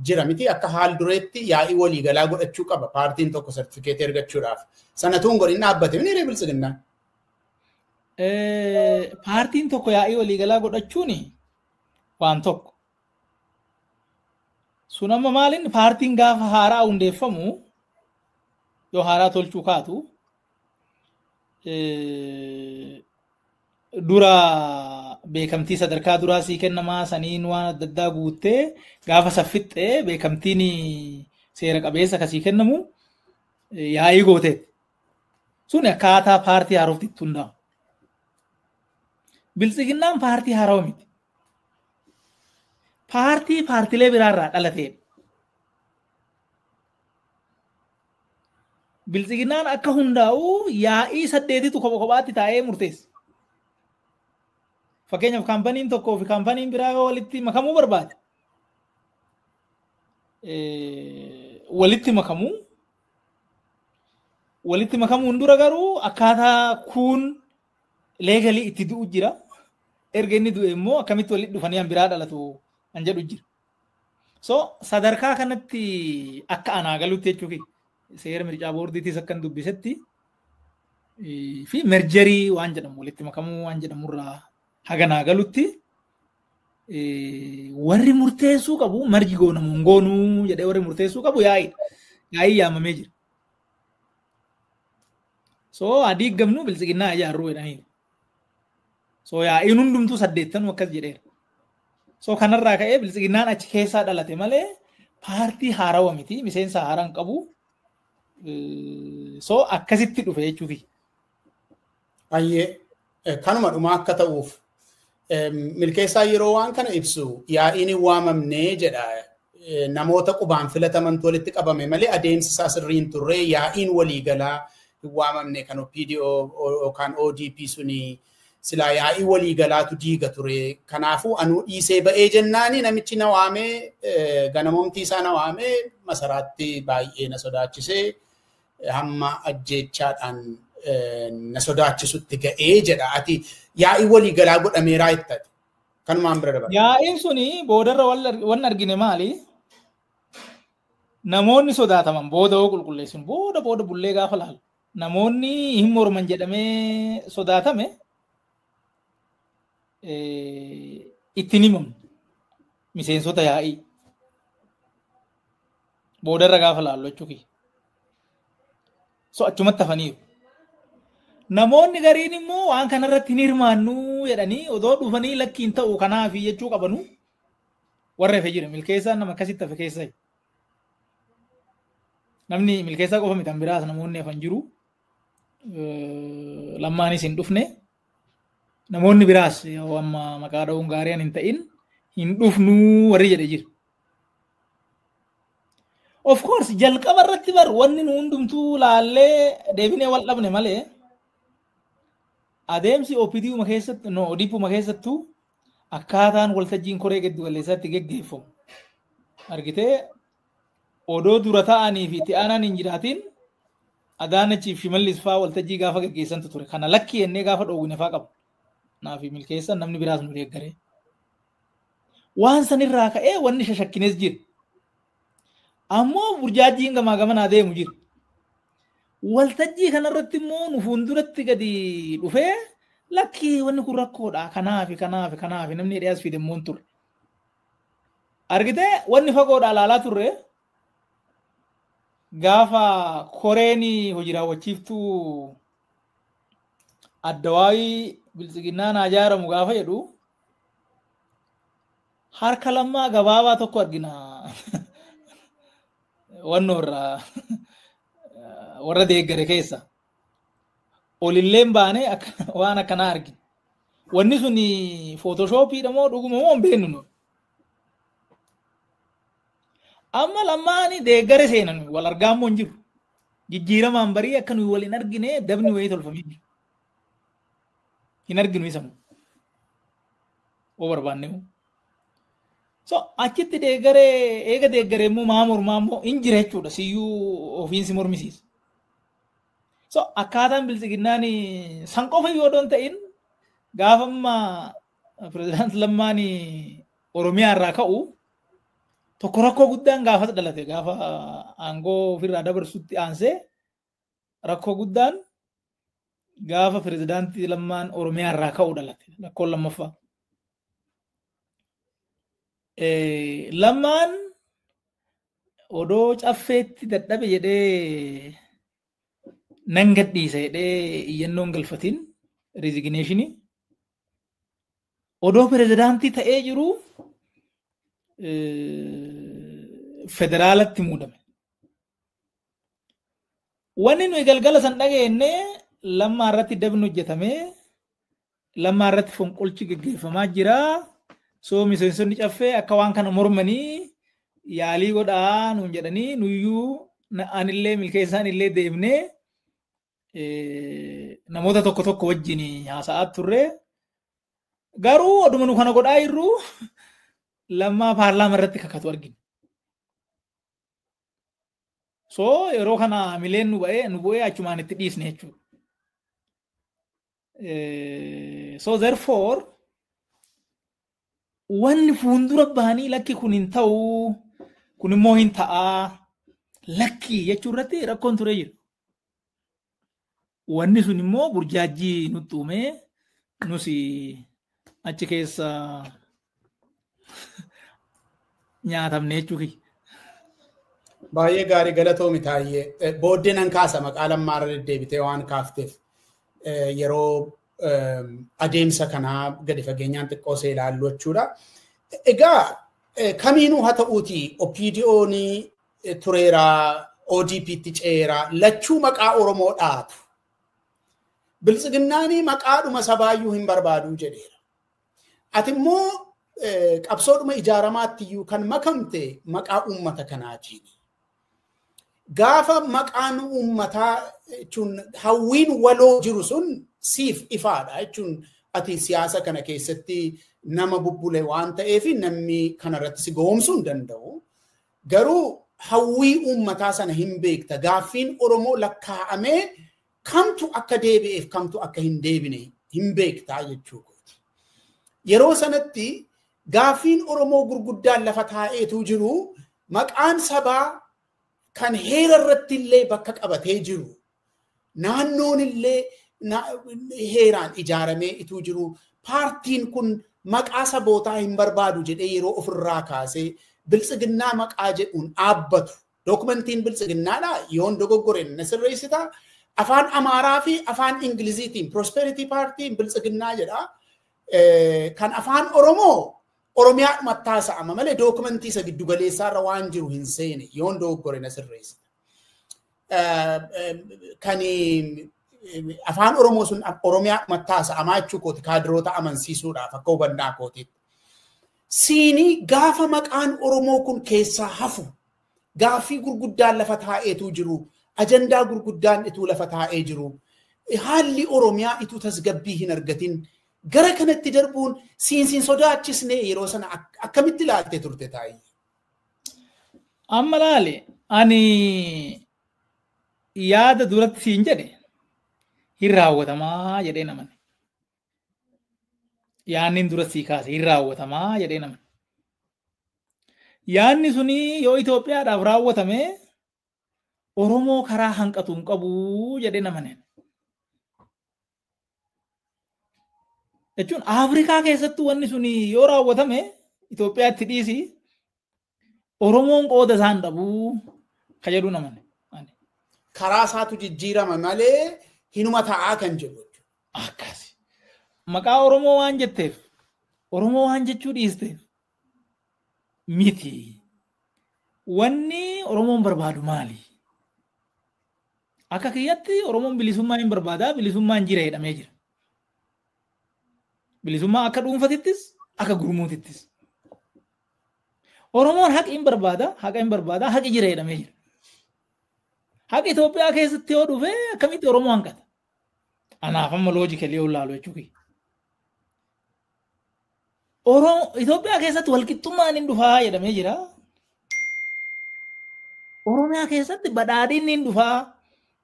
Speaker 1: jira miti akka haal dureetti yaa'ii waliigalaa godhachuu qaba paartiin tokko sartifikeetii argachuudhaaf. Sana tuun godhin dhaabbate ni ree bilisiginnaan.
Speaker 2: Paartiin tokko yaa'ii waliigalaa godhachuun waan tokko. Sun amma maaliin paartiin gaafa haaraa hundeeffamu yoo haaraa tolchuu kaatu dura beekamtii sadarkaa duraa sii kennamaa saniin waan adda addaa guuttee gaafa saffixxee beekamtiin seera qabeessa kasii kennamu yaa'ii gooteeti. Sun akkaataa paartii haarofti itti hundaa'u. Bilisiginnaan paartii haarawaa miti. Paartii paartilee biraarraa dhalateedha. Bilisiginnaan akka hundaa'u yaa'ii 8tu kopha kophaatti taa'ee murteessa. Fakkeenyaaf kaampaniin tokkoo fi kaampaniin biraa yoo walitti makamuu barbaade walitti makamuun dura garuu akkaataa kuun leegalii itti du'u jira. Erga inni du'e immoo akkamitti walitti dhufanii an biraa dhalatu an jedhu jira. So sadarkaa kanatti akka anaa galutti jechuufi seera mircaa boordiitis akkan dubbisetti fi merjerii waan jedhamu walitti makamuu waan jedhamurraa haga naa galutti warri murteessuu qabu margi goonamu hin goonuu jedhee warri murteessuu qabu yaa'iidha. Yaa'ii yaamamee jira. So adii gamnuu bilisiginnaa ijaarruu jedhaniiru. So yaa'iin hundumtuu 8 akkas jedheera. So kanarraa ka'ee bilisiginnaan achi keessaa dhalate malee paartii haarawaa miti miseensa haaraa hin qabu. So akkasitti dhufe jechuufi.
Speaker 1: Ayyee kanuma dhumaa akka ta'uuf milkeessaa yeroo waan kana ibsu yaa'iin hin waamamnee jedha. Namoota qubaan filatamantu walitti qabame malee adeemsi isaa sirrii hin turre yaa'iin waliigalaa hin waamamne kan OPDO yookaan ODP suni silaa yaa'ii waliigalaatu diiga ture. Kanaafuu anuu dhiisee ba'ee jennaani namichi na waamee ganamoomtii isaa na waamee masaraatti baay'ee na sodaachisee hamma ajjeechaadhaan na sodaachisutti ga'ee jedha. Ati yaa'ii waliigalaa godhameeraa jettati. Kanumaan bira dabala.
Speaker 2: Yaa'iin suni boodarra wanni argine maali? Namoonni sodaataman booda hoo qulqulleessin booda booda bullee gaafa laalu namoonni hin morman jedhamee sodaatame ittiin himamne miseensota yaa'ii boodarra gaafa laallu jechuudha. So achumatti hafaniiru. Namoonni gariin immoo waan kanarratti hin hirmaannu jedhanii odoo dhufanii lakkiin ta'u kanaafi jechuu qabanu warra hafe jira. Milkeessaan nama akkasitti hafe keessa. Namni milkeessaa qofa miti biraas namoonni hafan jiru. Lammaanis hin dhufne. Namoonni biraas amma maqaa dha'uun gaarii hin ta'in hin dhufnuu warri jedhe jira. Of course jalqaba irratti bar wanni nu hundumtuu laallee deebinee wal dhabne malee adeemsi OPDuma keessatti no ODPuma keessattuu akkaataan waltajjiin koree giddu galeessaatti geggeeffamu argitee odoo dura ta'anii fi itti aanaan hin jiraatin Adaanachii fi Shimallis fa'aa waltajjii gaafa geggeessantu ture. Kana lakkii jennee gaafa dhoowwine fa'aa qabu. Naafi milkeessan namni biraas nu deeggaree. Waan sanirraa ka'ee wanni shashakkines jira. Ammoo burjaajjiin gamaa gamanaa deemu jira. Waltajjii kanarratti immoo nu fuulduratti gadi dhufee lakkii wanni kun rakkoodha kanaafi kanaafi kanaafi namni hidhee as fide immoo hin turre. Argitee wanni fagoodhaa ilaalaa turre gaafa koreen hojii raawwachiiftuu addawaayii biltsiginnaan haa ijaaramu gaafa jedhu harka lammaa gabaabaa tokko argina. Wannoo irraa warra deeggare keessa olilleen baane waan akkanaa argina. Wanni sun footoshooppiidha moo dhuguma moo hin beeknu nu. Amma lammaani deeggare seenan wal argaa immoo hin jiru. Jijjiiramaan barii akka nuyi wal hin argine dabni wayii tolfamee jiru. Hin arginu isa oo barbaanne. So achitti deeggaree eega deeggaree immoo maa mormaa immoo hin jira jechuudha siyyuu ofiin si mormisiisa. So akkaataan biltsiginnaan san qofa yoo doon ta'in gaafa amma pirezidaanti Lammaan Oromiyaa irraa ka'u tokko rakkoo guddaan gaafas dhalate gaafa aangoo ofirraa dabarsutti aansee rakkoo guddaan gaafa pirezidaantii Lammaan Oromiyaa irraa ka'u dhalate rakkoon lammaffaa. Lammaan odoo caffeetti dadhabe jedhee nan gadhiisa jedhee iyyannoon galfatin riizigineeshinii odoo pirezidaantii ta'ee jiru federaalatti muudame. Wanni nuyi galgala san dhageenye lammaa irratti dabni hojjetamee lammaa irratti fonqolchi geggeeffamaa jira. So miseensonni caffee akka waan kana mormanii yaalii godhaa nuun jedhanii nuyyuu anillee milkeessaan illee deemnee namoota tokko tokko wajjin haasa'aa turre. Garuu oduma nu kana godhaa jirru lammaa paarlaama irratti kakatu argina. So yeroo kana mileen nu bu'ee achumaan itti dhiisne jechuudha. So therefore wanni fuuldura bahanii lakki kun hin ta'u kun immoo hin ta'aa lakki jechuu irratti rakkoon turee jira. Wanni sun immoo burjaajjii nutti uumee nus achi keessa nyaatamne jechuu kiyya.
Speaker 1: Baay'ee gaarii galatoomi Taayyee. Booddee nan kaasa maqaa lammaa irra deddeebitee waan kaafteef yeroo adeemsa kanaa gadi fageenyaan xiqqoo see ilaallu jechuudha. Egaa kamiinuu haa ta'uuti OPDO'n tureera ODP'tti ceera lachuu maqaa Oromoo dhaatu. Biltsiginnaanii maqaadhuma sabaayyuu hin barbaadu jedheera. Ati immoo qabsoodhuma ijaaramaatti iyyuu kan makamte maqaa uummata kanaatiin. Gaafa maqaan uummataa jechuun hawwiin waloo jiru sun siif ifaadha jechuun ati siyaasa kana keessatti nama bubbule waan ta'eef namni kanarratti si goomsuu hin danda'u. Garuu hawwii uummataa sana hin beekta. Gaaffiin Oromoo lakkaa'amee kamtu akka deebi'eef kamtu akka hin deebine hin beektaa jechuudha. Yeroo sanatti gaaffiin Oromoo gurguddaan lafa taa'eetu jiru maqaan sabaa kan heera irratti illee bakka qabatee jiru naannoon illee heeraan ijaaramee ituu jiru paartiin kun maqaa sabootaa hin barbaadu jedhee yeroo ofirraa kaasee biltsiginnaa maqaa jedhuun dhaabbatu. Dookumentiin biltsiginnaadha yoon dogoggoreen na sirreessita. Afaan Amaaraa fi afaan Ingiliziitiin Prosperity Party biltsiginnaa jedha. Kan afaan Oromoo Oromiyaa mattaasa'ama malee dookumentii isa giddugaleessaarra waan jiru hin seene yoon dogoggore na sirreessita. Kan afaan Oromoo sun Oromiyaa mattaasa'amaa jechuu kooti kaadiroota amansiisuudhaaf akka hubannaa kootiitti. Siinii gaafa maqaan Oromoo kun keessaa hafu gaaffii gurguddaan lafa taa'eetu jiru ajandaa gurguddaan ituu lafa taa'ee jiru haalli Oromiyaa ituu tasgabbii hin argatin gara kanatti darbuun siinsiin sodaachisne yeroo sana akkamitti ilaalte turte taa'ee?
Speaker 2: Amma laale ani yaada duratti siin jedhe hin raawwatamaa jedhee namani. Yaanni dura sii kaase hin raawwatamaa jedhee namani. Yaanni suni yoo Itoophiyaadhaaf raawwatame Oromoo karaa hanqatu hin qabu jedhee namani. Jechuun Afrikaa keessattuu wanni suni yoo raawwatame Itoophiyaatti dhiisi Oromoon qooda isaan dhabu ka jedhu namani.
Speaker 1: Karaa isaatu jijjiirama malee hinuma ta'aa kan jedhu.
Speaker 2: Akkasi. Maqaa Oromoo waan jetteef Oromoo waan jechuu dhiisteef miti. Wanni Oromoon barbaadu maali? Akka kiyyatti Oromoon bilisummaa hin barbaadaa, bilisummaan jira jedhamee jira. Bilisummaa akka dhuunfatittis akka gurmuutittis. Oromoon haqa hin barbaada, haqa hin barbaada, haqi jira jedhamee jira. Haqi Itoophiyaa keessatti yoo dhufe akkamitti Oromoo hanqata? Anaaf amma loojikalii yoo ilaalu jechuudha. Itoophiyaa keessatti walqixxummaan hin dhufaa jedhamee jira. Oromiyaa keessatti badhaadhinni hin dhufaa,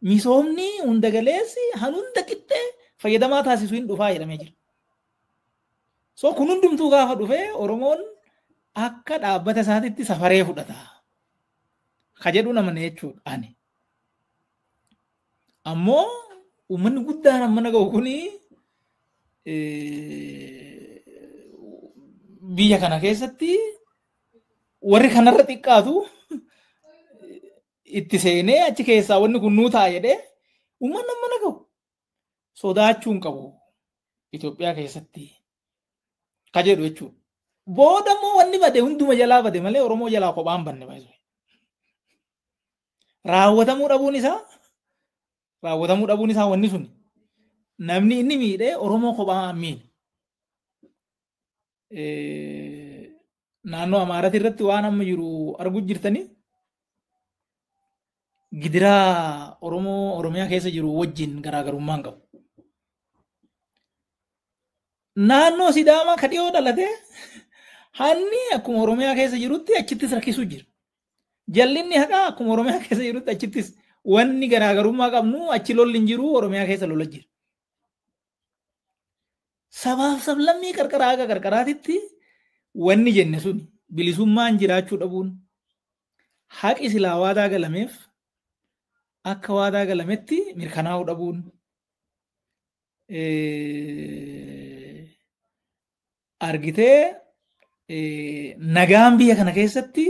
Speaker 2: misoomni hunda galeessi hunda qixxee fayyadamaa taasisu hin dhufaa jedhamee jira. So kun hundumtuu gaafa dhufee Oromoon akka dhaabbata isaatitti safaree fudhata. Ka jedhu namani jechuudha ani. Ammoo uummanni guddaan amma na ga'u kuni biyya kana keessatti warri kanarra xiqqaatu itti seenee achi keessaa wanni kun nuu ta'a jedhee uummanni amma na ga'u sodaachuu hin qabu Itoophiyaa keessatti ka jedhu jechuudha. Booda immoo wanni bade hunduma jalaa bade malee Oromoo jalaa kophaan banne baay'ee. Raawwatamuu dhabuun isaa wanni suni namni inni miidhee Oromoo kophaa miidhe. Naannoo Amaaraati irratti waan amma jiru arguu jirtanii gidiraa Oromoo Oromiyaa keessa jiru wajjin garaagarummaa hin qabu. Naannoo Sidaamaa ka dhiyoo dhalate hanni akkuma Oromiyaa keessa jirutti achittis rakkisuu jira. Jallinni haqaa akkuma Oromiyaa keessa jirutti achittis wanni garaagarummaa qabnu achi lolli hin jiru Oromiyaa keessa lola jira. Sabaaf sablammii qarqaraa haga qarqaraatitti wanni jenne suni bilisummaan jiraachuu dhabuun haqi silaa waadaa galameef akka waadaa galametti mirkanaa'uu dhabuun argitee nagaan biyya kana keessatti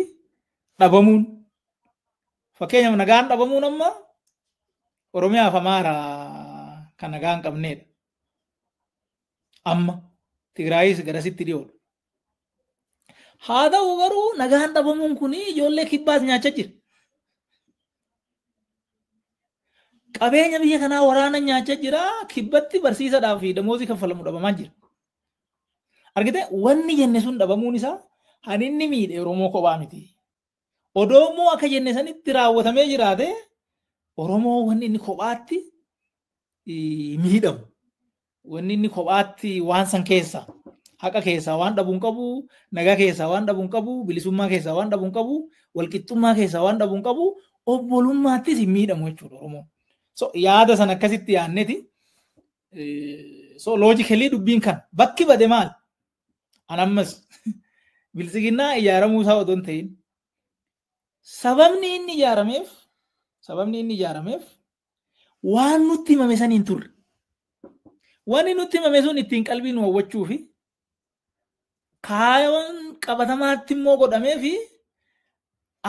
Speaker 2: dhabamuun fakkeenyaaf nagaan dhabamuun amma Oromiyaaf Amaaraa kan nagaa hin qabnedha. Amma Tigraayis garasitti dhiyoodha. Haa ta'u garuu nagaan dhabamuun kun ijoollee kibbaas nyaachaa jira. Qabeenya biyya kanaa waraana nyaachaa jira. Kibbatti barsiisadhaaf fi damoozii kaffalamu dhabamaa jira. Argitee wanni jenne sun dhabamuun isaa kan inni miidhe Oromoo kophaa miti. Odoo immoo akka jenne sanitti raawwatamee jiraate Oromoo wanni inni kophaatti miidhamu. Wanni inni kophaatti waan san keessaa haqa keessaa waan dhabuu hin qabu, nagaa keessaa waan dhabuu hin qabu, bilisummaa keessaa waan dhabuu hin qabu, walqixxummaa keessaa waan dhabuu hin qabu, obbolummaattis hin miidhamu jechuudha Oromoon. So yaada san akkasitti yaadneeti. So logically dubbiin kan bakki bade maal? An ammas bilisiginnaa ijaaramuu isaa odoo hin ta'in sababni inni ijaarameef waan nutti himame san hin turre. Wanni nutti himame sun ittiin qalbii nu hawwachuu fi kaayoon qabatamaatti immoo godhamee fi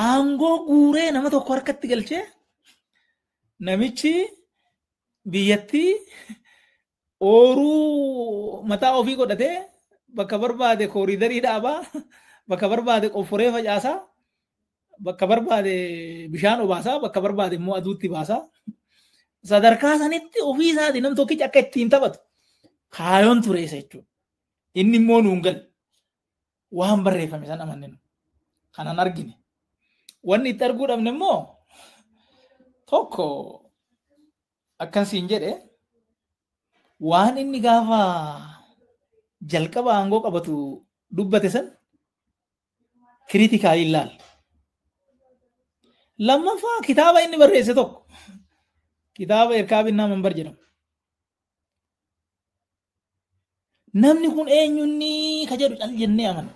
Speaker 2: aangoo guuree nama tokko harkatti galchee namichi biyyattii ooruu mataa ofii godhatee bakka barbaade kooriidarii dhaabaa, bakka barbaade qofforee facaasaa, bakka barbaade bishaan obaasaa, bakka barbaade immoo aduutti baasaa. Sadarkaa sanitti ofii isaatii nam tokkichi akka ittiin taphatu kaayoon ture isa jechuudha. Inni immoo nuun galle waan barreeffame san amanne nu kanan argine. Wanni itti arguu dhabne immoo tokko akkan siin jedhe waan inni gaafa jalqaba aangoo qabatu dubbate san kiriitikaalii ilaala. Lammaffaa kitaaba inni barreesse tokko kitaaba Erkaabinnaa Manbar jedhamu. Namni kun eenyunni ka jedhu cal jennee amana.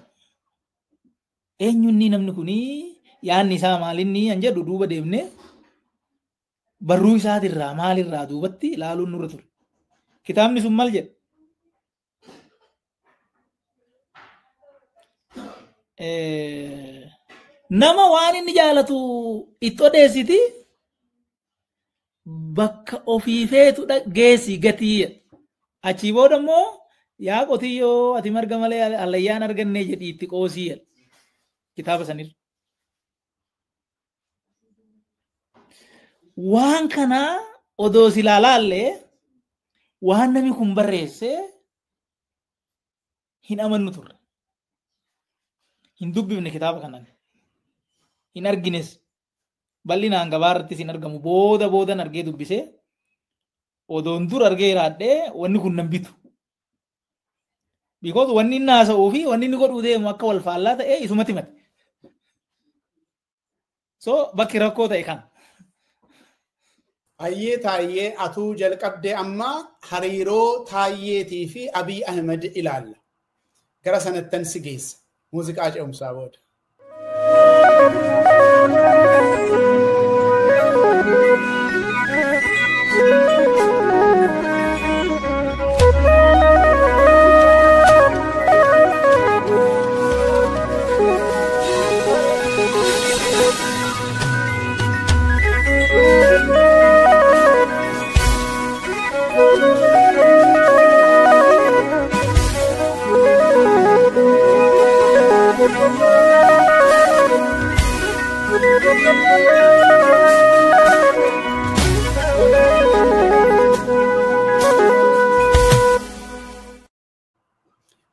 Speaker 2: Eenyunni namni kuni yaadni isaa maalinni an jedhu duuba deemnee barruu isaatirraa maalirraa duubatti ilaaluun nurra ture. Kitaabni sun maal jedha? Nama waan inni jaalatu itti odeessiti bakka ofii feetu geessi gatii. Achii booda immoo yaa qotiyyoo ati marga malee hallayyaan arganne jedhii itti qoosii jedha. Kitaaba sanirra. Waan kanaa odoo silaa laallee waan namni kun barreesse hin amannu turre. Hin dubbifne kitaaba kanaan. Hin argines. Bal'inaan gabaa irrattis hin argamu. Booda boodan argee dubbisee odoon dur argee jiraadhee wanni kun nan bitu. Because wanni inni haasa'uu fi wanni inni godhuu deemu akka wal faallaa ta'ee isumatti himate. So bakki rakkoo ta'e kana.
Speaker 1: Ayyee Taayyee atuu jalqabdee amma hariiroo Taayyeetii fi Abiy Ahmed ilaalla. Gara sanattan si geessa. Muuziqaa ce'umsaa booda.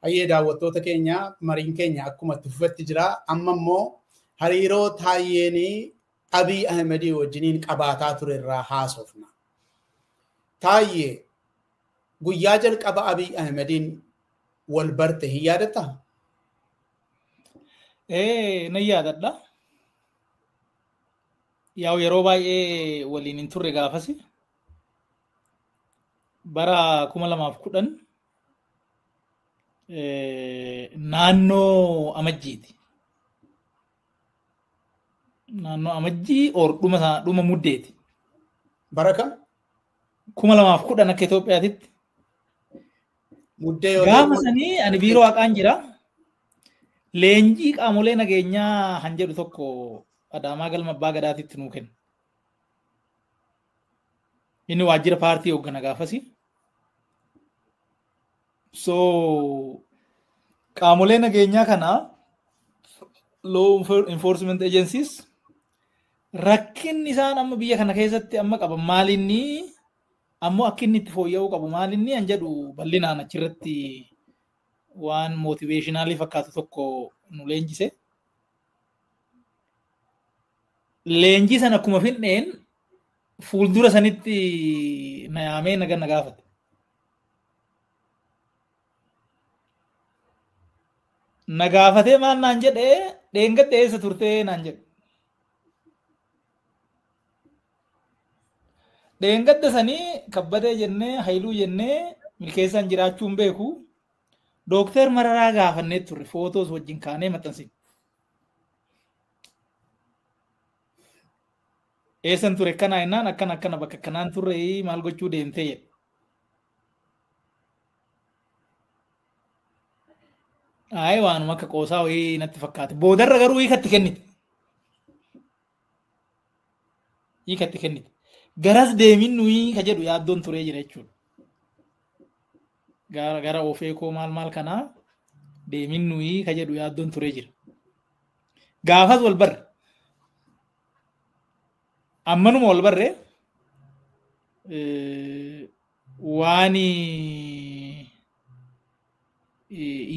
Speaker 1: Ayyee daawwattoota keenya mariin keenya akkuma itti fufetti jira. Amma immoo hariiroo Taayyeen Abiy Ahmedii wajjiniin qabaataa ture irraa haasofna. Taayyee guyyaa jalqaba Abiy Ahmediin wal barte hin yaadattaa?
Speaker 2: Nan yaadadha. Yaa'u yeroo baay'ee waliin hin turre gaafasi. Bara 2010 naannoo Amajjiiti. Naannoo Amajjii or dhuma muddeeti.
Speaker 1: Bara kam?
Speaker 2: 2010 akka Itoophiyaatitti.
Speaker 1: Muddee yoo
Speaker 2: Gaafa sanii ani biiroo haqaan jira. Leenjii qaamolee nageenyaa han jedhu tokko Adaamaa galma abbaa gadaatitti nuu kenna. Inni waajjira paartii hooggana gaafasi. So qaamolee nageenyaa kana law enforcement agencies rakkinni isaan amma biyya kana keessatti amma qaban maalinni ammoo akka inni itti fooyya'uu qabu maalinni an jedhu bal'inaan achirratti waan motivationaalii fakkaatu tokko nu leenjise. Leenjii sana akkuma finneen fuuldura sanitti na yaamee naga na gaafate. Na gaafatee maal naan jedhee dheengadda eessa turtee naan jedhe. Dheengadda sanii Kabbadee jennee Haayiluu jennee Milkeessaan jiraachuu hin beeku. Dookter Mararaa gaafannee turre footoos wajjin kaanee maxxansine. Eessan ture akkanaa jennaan akkana akkana bakka akkanaan turre maal gochuu deemtee jedhe. Ayi waanuma akka qoosaa wayii natti fakkaate. Boodarra garuu hiikatti kennite. Hiikatti kennite. Garas deemin nuyi ka jedhu yaaddoon turee jira jechuudha. Gara ofee koo maal maal kanaa deemin nuyi ka jedhu yaaddoon turee jira. Gaafas wal barre. Ammanuma wal barre waan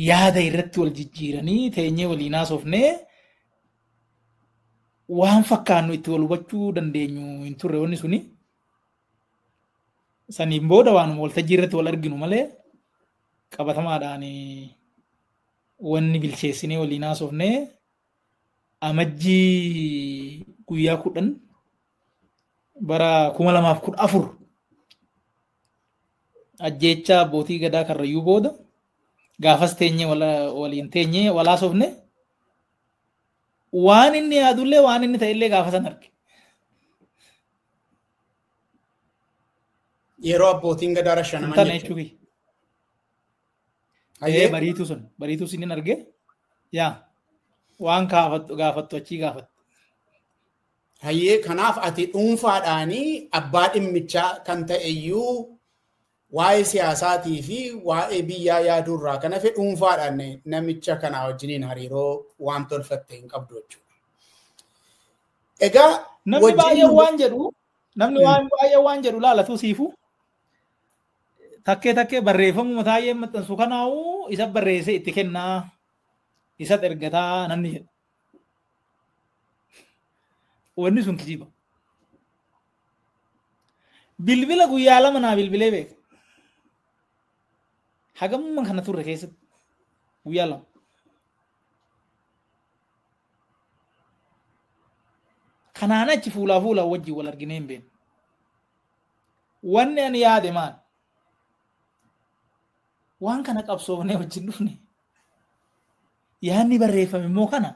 Speaker 2: yaada irratti wal jijjiiranii teenyee waliin haasofnee waan fakkaannu itti wal hubachuu dandeenyu hin turre wanni suni. Saniin booda waanuma waltajjii irratti wal arginu malee qabatamaadhaan wanni bilcheessinee waliin haasofnee amajjii guyyaa 10 bara 2014 ajjeechaa abbootii gadaa Karrayyuu booda gaafas teenyee waliin teenyee wal haasofne waan inni yaadullee waan inni ta'ellee gaafa san arge.
Speaker 1: Yeroo abbootiin gadaa rashanaman
Speaker 2: jechuudha. Bariituu sun bariituu sinin arge yaa waan gaafattu achii gaafattu.
Speaker 1: Hayyee kanaaf ati dhuunfaadhaanii abbaa dhimmichaa kan ta'eyyuu waa'ee siyaasaatii fi waa'ee biyyaa yaaduurraa kan hafe dhuunfaadhaan namicha kanaa wajjiniin hariiroo waan tolfatte hin qabdu jechuudha. Egaa
Speaker 2: namni baay'een waan jedhu namni waan baay'een waan jedhu laalatu siifu takkee takkee barreeffamuma taa'ee maxxansu kanaa'u isa barreessee itti kennaa isa ergataa namni jedhu. Wanni sun kijiba. Bilbila guyyaa lama naa bilbilee beeka. Hagamma kana turre keessatti guyyaa lama. Kanaan achi fuulaa fuulaa wajjin wal arginee hin beeknu. Wanni ani yaade maal? Waan kana qabsoofnee wajjin dhufne. Yaadni barreeffame immoo kana.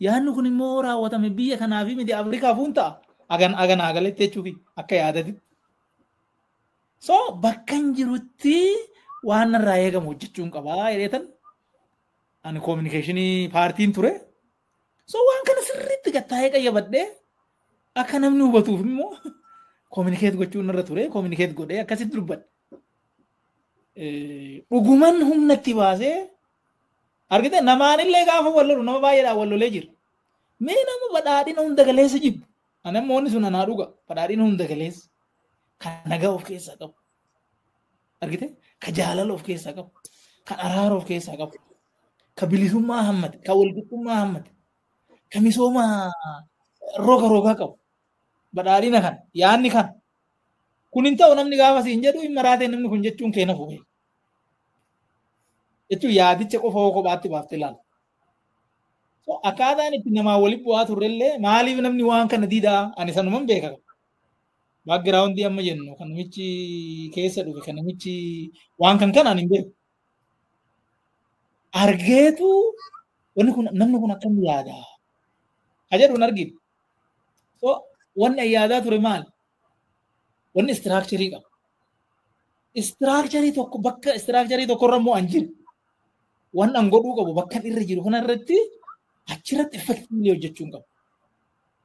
Speaker 2: Yaadni kun immoo raawwatame biyya kanaa fi miti Afrikaaf hun ta'a. Agan agan agaletti jechuufi akka yaadatitti. So bakka hin jirutti waan narraa eegamu hojjechuun qabaa jedheetan ani koominikeeshinii paartiin ture. So waan kana sirriitti gattaa'ee qayyabadhee akka namni hubatuuf immoo koominikeet gochuun narra ture koominikeet godhee akkasitti dubbadhe. Dhuguman humna itti baasee argite namaanillee gaafa wal lolu nama baay'eedhaan wal lolee jira. Mee nama badhaadhina hunda galeessa jibbu. Ani ammoo wanni sun anaa dhuga badhaadhina hunda galeessa kan nagaa of keessaa qabu. Argite ka jaalala of keessaa qabu. Kan araara of keessaa qabu. Ka bilisummaa hammate. Ka walqixxummaa hammate. Ka misooma roga rogaa qabu. Badhaadhina kana yaadni kana. Kun hin ta'u namni gaafa siin jedhu hin maraatee namni kun jechuun keena fufe. Jechuun yaadicha qofa hoo kophaatti baaftee ilaala. So akkaataan itti namaa walitti bu'aa turrellee maaliif namni waan kana diidaa ani sanuman beeka. Baakgiraawundii amma jennu kan namichi keessa dhufe kan namichi waan kan kanaan hin beeku. Argeetu wanni kun namni kun akkam yaadaa? Ka jedhu hin arginu. So wanni ani yaadaa ture maali? Wanni istiraakcharii qaba. Istiraakcharii tokko bakka istiraakcharii tokkorra immoo an jiru. Waan an godhuu qabu bakka irra jiru kana irratti achirratti effektiivli hojjechuun qabu.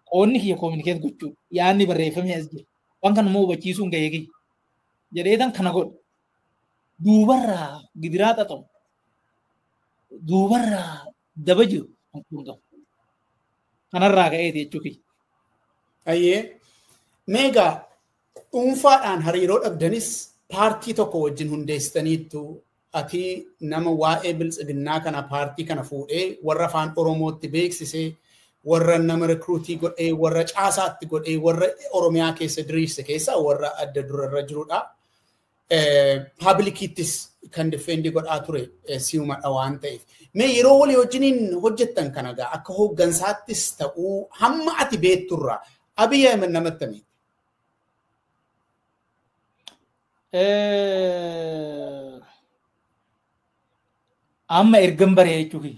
Speaker 2: Qoonni kiyya koominikeet gochuu yaadni barreeffamee as jira. Waan kana immoo hubachiisuun gahee kiyya. Jedheetan kana godhu. Duubarraa gidiraa xaxamu. Duubarraa daba jiru kan kun qabu. Kanarraa ka'eeti jechuu kiyya.
Speaker 1: Ayyee meegaa dhuunfaadhaan hariiroo dhabdanis paartii tokko wajjin hundeessitaniittu ati nama waa'ee biltsiginnaa kana paartii kana fuudhee warra afaan Oromootti beeksisee Warra nama recruit godhee, warra caasaatti godhee, warra Oromiyaa keessa diriirse keessaa warra adda durarra jirudha. Publicittis kan defend godhaa ture si'umadha waan ta'eef. Mee yeroo walii wajjiniin hojjettan kana gaa akka hooggansaattis ta'uu hamma ati beekturraa Abiy Ahmed namatti himi.
Speaker 2: Amma ergan baree jechuufi.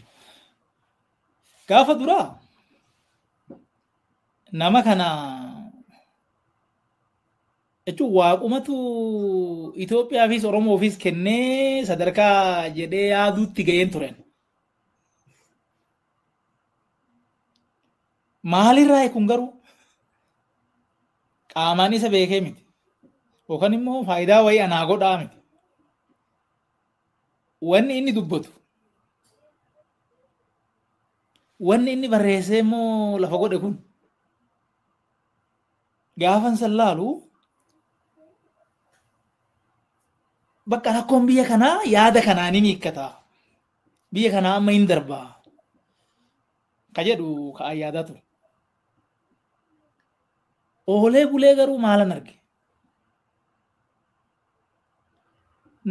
Speaker 2: Gaafa duraa nama kana jechuun waaqumatu Itoophiyaafis Oromoofis kennee sadarkaa jedhee yaaduutti ga'een turen. Maalirraa kun garuu qaamaan isa beekee miti. Yookaan immoo faayidaa wayii anaa godhaa miti. Wanni inni dubbatu, wanni inni barreessee immoo lafa godhe kun gaafan san laalu bakka rakkoon biyya kanaa yaada kanaa ni hiikkata. Biyya kanaa amma hin darbaa. Ka jedhu ka yaadaa ture. Oolee bulee garuu maalan arge?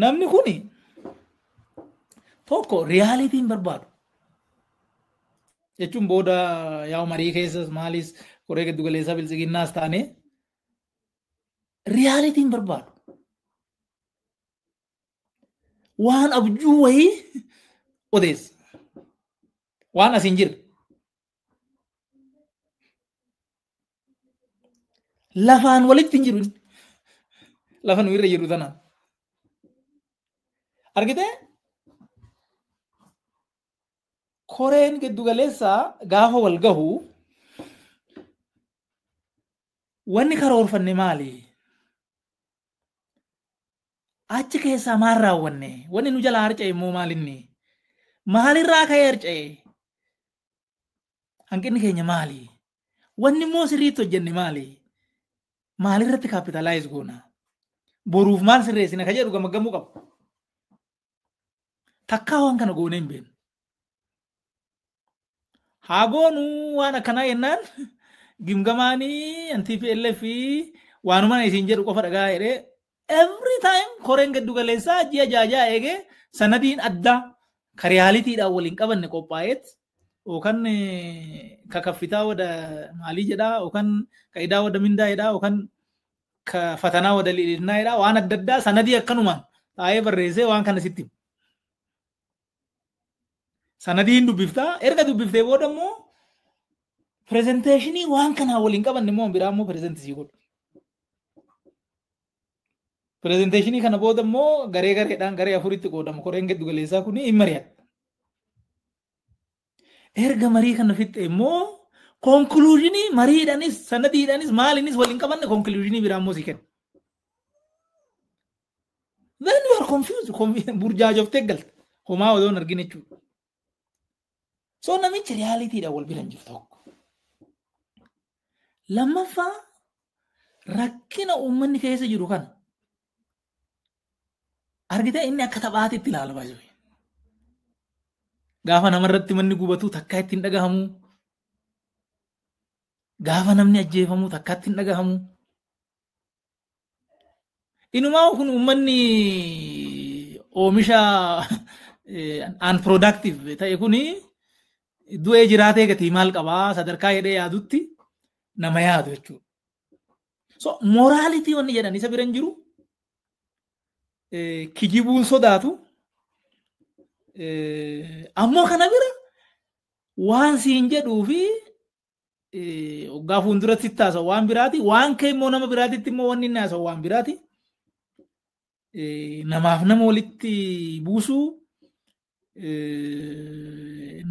Speaker 2: Namni kuni tokko reality hin barbaadu. Jechuun booda yaa'u marii keessas maalis koree giddu galeessaa biltsiginnaas taane reality hin barbaadu. Waan abjuu wayii odeessa. Waan as hin jirre. Lafaan walitti hin jiru. Lafa nu irra jiru tanaan. Argitee? Koreen giddu galeessaa gaafa wal gahu wanni karoorfanne maali? Achi keessaa maal raawwanne? Wanni nu jalaa harca'e immoo maalinni? Maalirraa ka'ee harca'e? Hanqinni keenya maali? Wanni immoo sirriitti hojjenne maali? Maalirratti capitalize goona? Boruuf maal sirreessina ka jedhu gamaggamuu qabu. Takkaa waan kana goonee hin beeknu. Haa goonuu waan akkanaa jennaan gimgamaanii anti-TPLF waanuma isin jedhu qofa dhagaa jedhee every time koreen giddu galeessaa ji'a jaajaa eegee sanadiin addaa ka realitydhaan waliin qabanne qophaa'eet yookaan ka kaffitaa wada maalii jedhaa yookaan ka idaa wada mindaa jedhaa yookaan ka fatanaa wada liidhinaa jedhaa waan adda addaa sanadii akkanumaan taa'ee barreessee waan kana sitti himu. Sanadii hin dubbiftaa, erga dubbiftee booda immoo presentation waan kanaa waliin qabanne immoo biraa immoo present sii godhu. Presentation kana booda immoo garee gareedhaan garee afuritti qoodama. Koreen giddu galeessaa kun hin mari'ata. Erga marii kana fixxe immoo conclusion mariidhaanis sanadiidhaanis maaliinis waliin qabanne conclusion biraa immoo sii kenna. Then you are confused. Burjaajoftee galta. Homaa odoo hin argine jechuudha. So namichi realitydhaan wal bira hin jiru tokko. Lammaffaa, rakkina uummanni keessa jiru kana argitee inni akka taphaatitti ilaala baay'ee. Gaafa namarratti manni gubatu takkaa ittiin dhagahamu. Gaafa namni ajjeefamu takkaa ittiin dhagahamu. Inumaa kun uummanni oomisha unproductive ta'e kuni du'ee jiraatee gatii maal qabaa sadarkaa jedhee yaadutti nama yaadu jechuudha. So morality wanni jedhan isa bira hin jiru. Kijibuun sodaatu. Ammoo kana bira waan siin jedhuu fi hoggaa fuulduratti haasa'u waan biraati. Waan kee immoo nama biraatitti immoo wanni inni haasa'u waan biraati. Namaaf nama walitti buusuu,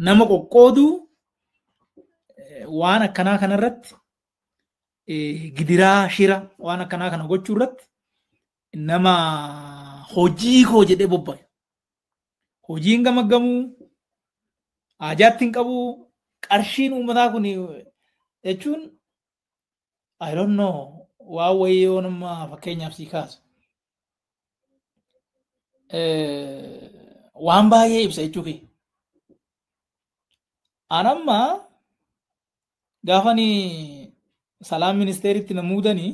Speaker 2: nama qoqqooduu, waan akkanaa kanarratti gidiraa shira waan akkanaa kana gochuu irratti nama hojii koo jedhee bobba'e. Hojiin gamaggamuu, haajaatti hin qabu, qarshiin uummataa kun jechuun I don't know, waan wayii yoo nama fakkeenyaaf sii kaasu. Waan baay'ee ibsa jechuu kiyya. An amma Gaafani salaam ministeeritti na muudanii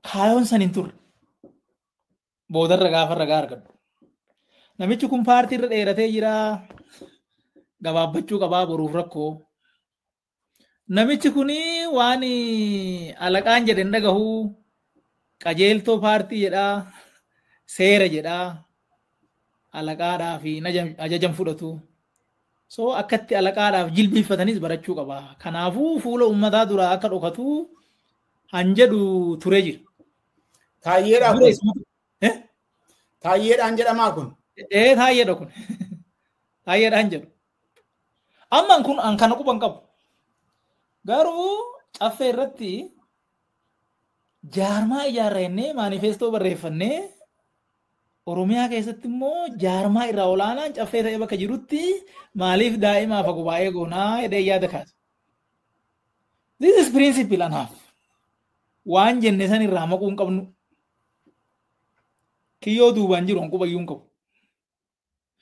Speaker 2: kaayoon san hin turre. Boodarra gaafa ragaa argadhu. Namichi kun paartii irra dheeratee jira. Gabaabbachuu qabaa boruuf rakkoo. Namichi kun waan alaqaan jedhe hin dhagahu. Qajeeltoo paartii jedhaa. Seera jedhaa. Alaqaadhaa fi ajajan fudhatu. So akkatti alaqaadhaaf jilbiiffatanis barachuu qaba. Kanaafuu fuula uummataa duraa akka dhokatu han jedhu turee jira.
Speaker 1: Taayyeedhaan kun. Taayyeedhaan jedhamaa kun.
Speaker 2: Ee taayyeedha kun. Taayyeedhaan jedhu. Amma kun an kana quban qabu. Garuu caffee irratti jaarmaa ijaarrannee maanifeestoo barreeffannee Oromiyaa keessatti immoo jaarmaa irraa olaanaan caffee ta'ee bakka jirutti maaliif daa'imaaf hagubaa'ee goonaa jedhee yaada kaasa. This is principle anaaf. Waan jenne san irraa maquu hin qabnu. Kiyyoo duubaan jiru hanquba iyyuu hin qabu.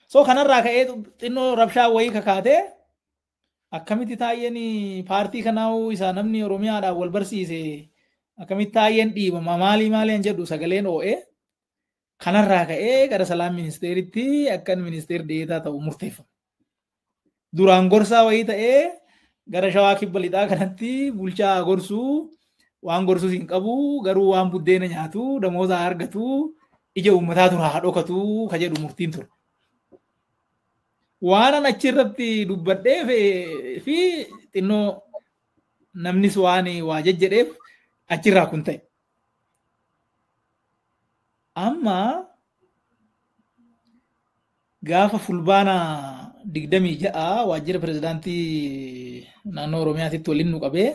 Speaker 2: So kanarraa ka'ee xinnoo rabshaa wayii kakaatee akkamitti taa'een paartii kanaa isaa namni Oromiyaadhaan wal barsiise akkamitti taa'een dhiibama maalii maalii jedhu sagaleen oo'ee kanarraa ka'ee gara salaam ministeeritti akka ministeer deetaa ta'u murteeffame. Duraan gorsaa wayii ta'ee gara shawaa kibba lixaa kanatti bulchaa gorsuu waan gorsuus hin qabu garuu waan buddeena nyaatu damooza argatu ija uummataa duraa dhokatu ka jedhu murtiin ture. Waan an achirratti dubbadhee fi xinnoo namnis waan waa jejjedheef achirraa kun ta'e. Amma gaafa fulbaana 26 waajjira pirezidaantii naannoo Oromiyaatitti waliin nu qabee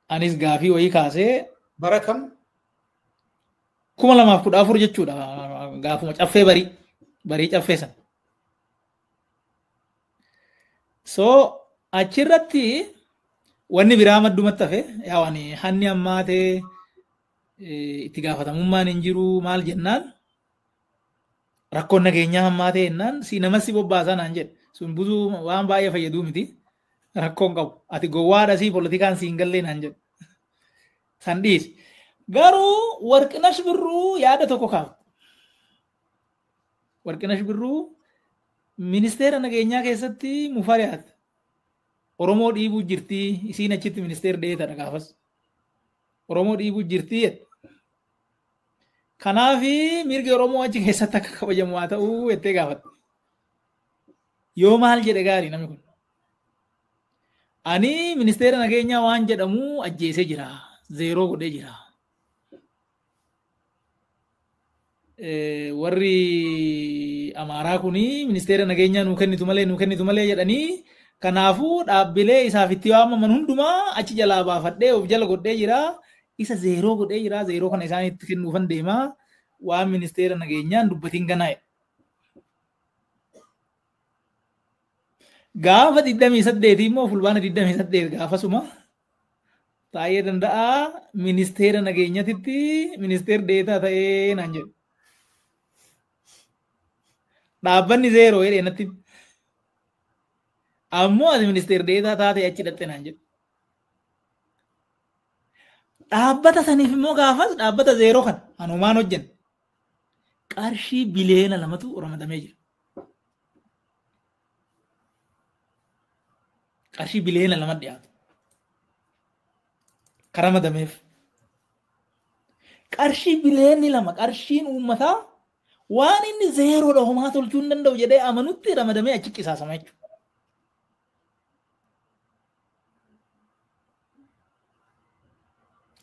Speaker 2: anis gaafii wayii kaasee
Speaker 1: bara kam
Speaker 2: 2014 jechuudha gaafuma caffee barii caffee sana. So achirratti wanni biraa maddumatti hafe yaa waan hanni ammaatee itti gaafatamummaan hin jiru maal jennaan rakkoon nageenyaa hammaa ta'e jennaan si namas si bobbaasaa naan jedhe sun busuu waan baay'ee fayyaduu miti rakkoon qabu ati gowwaadha si poolitikaan si hin gallee naan jedhe san dhiisi. Garuu Warqinash Birruu yaada tokko kaafte. Warqinash Birruu ministeera nageenyaa keessatti Mufariyaat Oromoo dhiibuu jirti isiin achitti ministeera dheetadha gaafas. Oromoo dhiibuu jirti jette. Kanaafi mirgi Oromoo achi keessatti akka kabajamu haa ta'u jettee gaafatte. Yoo maal jedhe gaarii namni kun. Ani ministeera nageenyaa waan jedhamu ajjeesee jira. Zeeroo godhee jira. Warri Amaaraa kuni ministeera nageenyaa nuu kennitu malee jedhanii kanaafuu dhaabbilee isaaf itti waamaman hundumaa achi jalaa baafadhee of jala godhee jira. Isa zeeroo godhee jira. Zeeroo kana isaan itti kennuufan deemaa waan ministeera nageenyaan dubbatiin ganaa'e. Gaafa 28 immoo fulbaana 28 gaafasuma Taayee Danda'aa ministeera nageenyatitti ministeera deetaa ta'ee naan jedhu. Dhaabbanni zeeroo jedhee natti. Ammoo ati ministeera deetaa taatee achi dhatte naan jedhu. Dhaabbata saniif immoo gaafas dhaabbata zeeroo kana anumaan hojjenna. Qarshii biliyoona 2tu ramadamee jira. Qarshii biliyoona 2 dhiyaatu. Kan ramadameef. Qarshii biliyoonni 2 qarshiin uummataa waan inni zeeroodha homaa tolchuu hin danda'u jedhee amanutti ramadamee achi qisaasama jechuudha.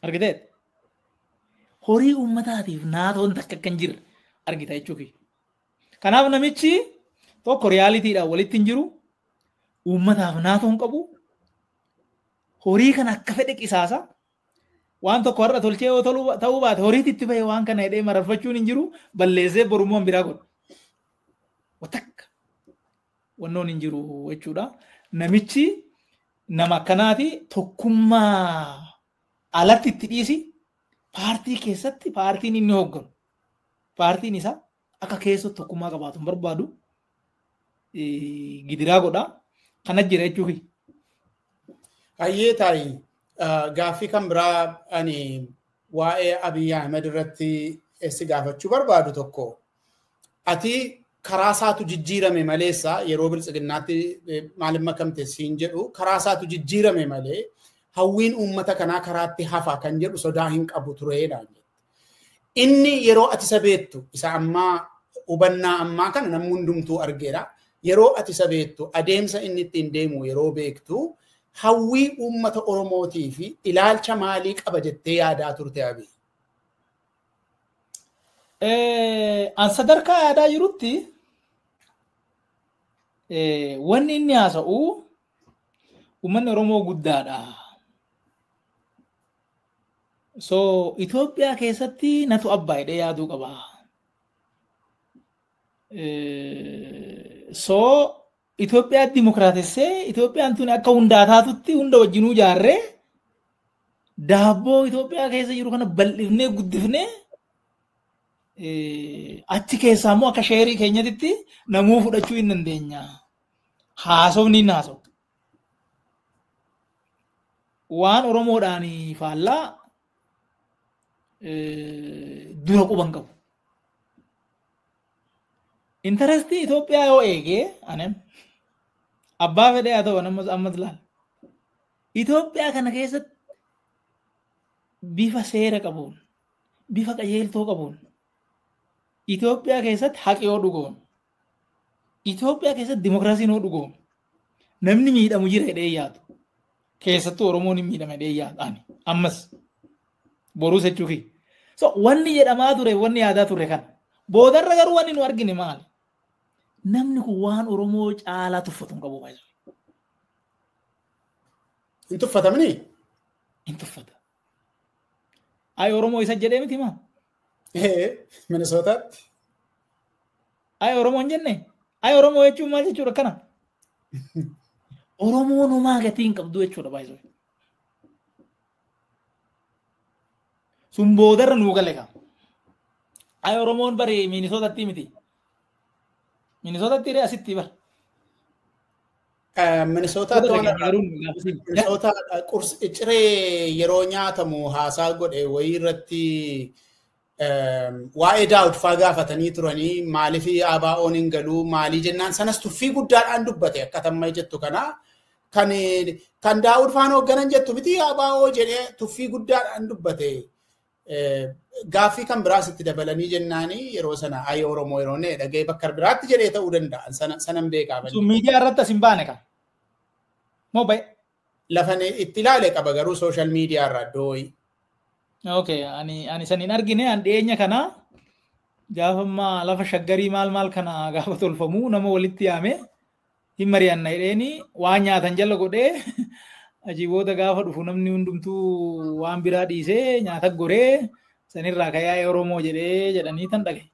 Speaker 2: Argiteet? Horii uummataatiif naatoon takka akka hin jirre argita jechuufi. Kanaaf namichi tokko riyaalitiidhaan walitti hin jiru, uummataaf naatoo hin qabu, horii kana akka fedhe qisaasa, waan tokko har'a tolchee yoo ta'uu baate horiitti itti bahee waan kana hidhee mararfachuun hin jiru, balleessee borummoo biraa godha. Watakka wannoon hin jiru jechuudha. Namichi nama akkanaati tokkummaa alatti itti dhiisi paartii keessatti paartiin inni hoogganu paartiin isaa akka keessatti tokkummaa qabaatu hin barbaadu. gidiraa godha. Kana jira jechuufi.
Speaker 1: Hayyee taayi gaaffii kan biraa ani waa'ee Abiy Ahmed irratti si gaafachuu barbaadu tokko. Ati karaa isaatu jijjiirame maleessa yeroo biltsiginnaatti maaliif makamte siin jedhu karaa isaatu jijjiirame malee hawwiin uummata kanaa karaatti hafa kan jedhu sodaa hin qabu tureedha. Inni yeroo ati isa beektu isa ammaa hubannaa ammaa kana namni hundumtuu argeera. Yeroo ati isa beektu adeemsa inni ittiin deemu yeroo beektu hawwii uummata Oromootii fi ilaalcha maalii qaba jettee yaadaa turte Abiy?
Speaker 2: An sadarkaa yaadaa jirutti wanni inni haasa'u uummanni Oromoo guddaadha. So Itoophiyaa keessatti natu abbaa jedhee yaaduu qaba. So Itoophiyaa dimokiraatessee Itoophiyaan tun akka hundaa taatutti hunda wajjinuu ijaarree daabboo Itoophiyaa keessa jiru kana bal'ifnee guddifnee achi keessaa immoo akka sheerii keenyatti namuu fudhachuu hin dandeenya. Haasofni hin haasa'u. Waan Oromoodhaan faallaa dura quban qabu. Intarestii Itoophiyaa yoo eegee anem abbaa fedhee haa ta'u ammas laal. Itoophiyaa kana keessatti bifa seera qabuun, bifa qajeeltoo qabuun, Itoophiyaa keessatti haqi yoo dhugoome, Itoophiyaa keessatti dimokiraasiin yoo dhugoome, namni miidhamu jira jedhee yaadu. Keessattuu Oromoon hin miidhame jedhee yaadu ani ammas boruus jechuufi. So wanni jedhamaa ture wanni yaadaa ture kana. Boodarra garuu wanni nu argine maali? Namni kun waan Oromoo caalaa tuffatu hin qabu.
Speaker 1: Hin tuffatamni?
Speaker 2: Hin tuffata. Ay Oromoo isa jedhee miti maa?
Speaker 1: Minisootaatti.
Speaker 2: Ay Oromoo hin jenne? Ay Oromoo jechuun maal jechuudha kana? Oromoon homaa gatii hin qabdu jechuudha baay'ee. Sun boodarra nuu gale kaa. Ay Oromoon bari Minisootatti miti. Minisootatti ree asitti bara.
Speaker 1: Minisootaatti Minisoota ciree yeroo nyaatamu haasaa godhe wayii irratti waa'ee Daawud faa gaafatanii turanii maaliif ABO'n hin galuu maalii jennaan sanas tuffii guddaadhaan dubbate akka tamma jettu kana kan Daawud faan hoogganan jettu miti ABO jedhee tuffii guddaadhaan dubbate. Gaaffii kan biraas itti dabalanii jennaanii yeroo sana ayee Oromoo yeroo nee dhagee bakka biraatti jedhee ta'uu danda'a sanan beekaa.
Speaker 2: Sun miidiyaa irratti as hin baane kan. Moo ba'e?
Speaker 1: Lafan itti ilaale qaba garuu sooshaal miidiyaa irraa iddoo wayii.
Speaker 2: Okay, ani san hin argine an dhiyeenya kana gaafa ammaa lafa shaggarii maal maal kana gaafa tolfamu nama walitti yaame hin mari'anna jedheeni waan nyaatan jala godhee achi booda gaafa dhufu namni hundumtuu waan biraa dhiisee nyaata goree sanirraa ka'ee Oromoo jedhee jedhanii tan dhagaye.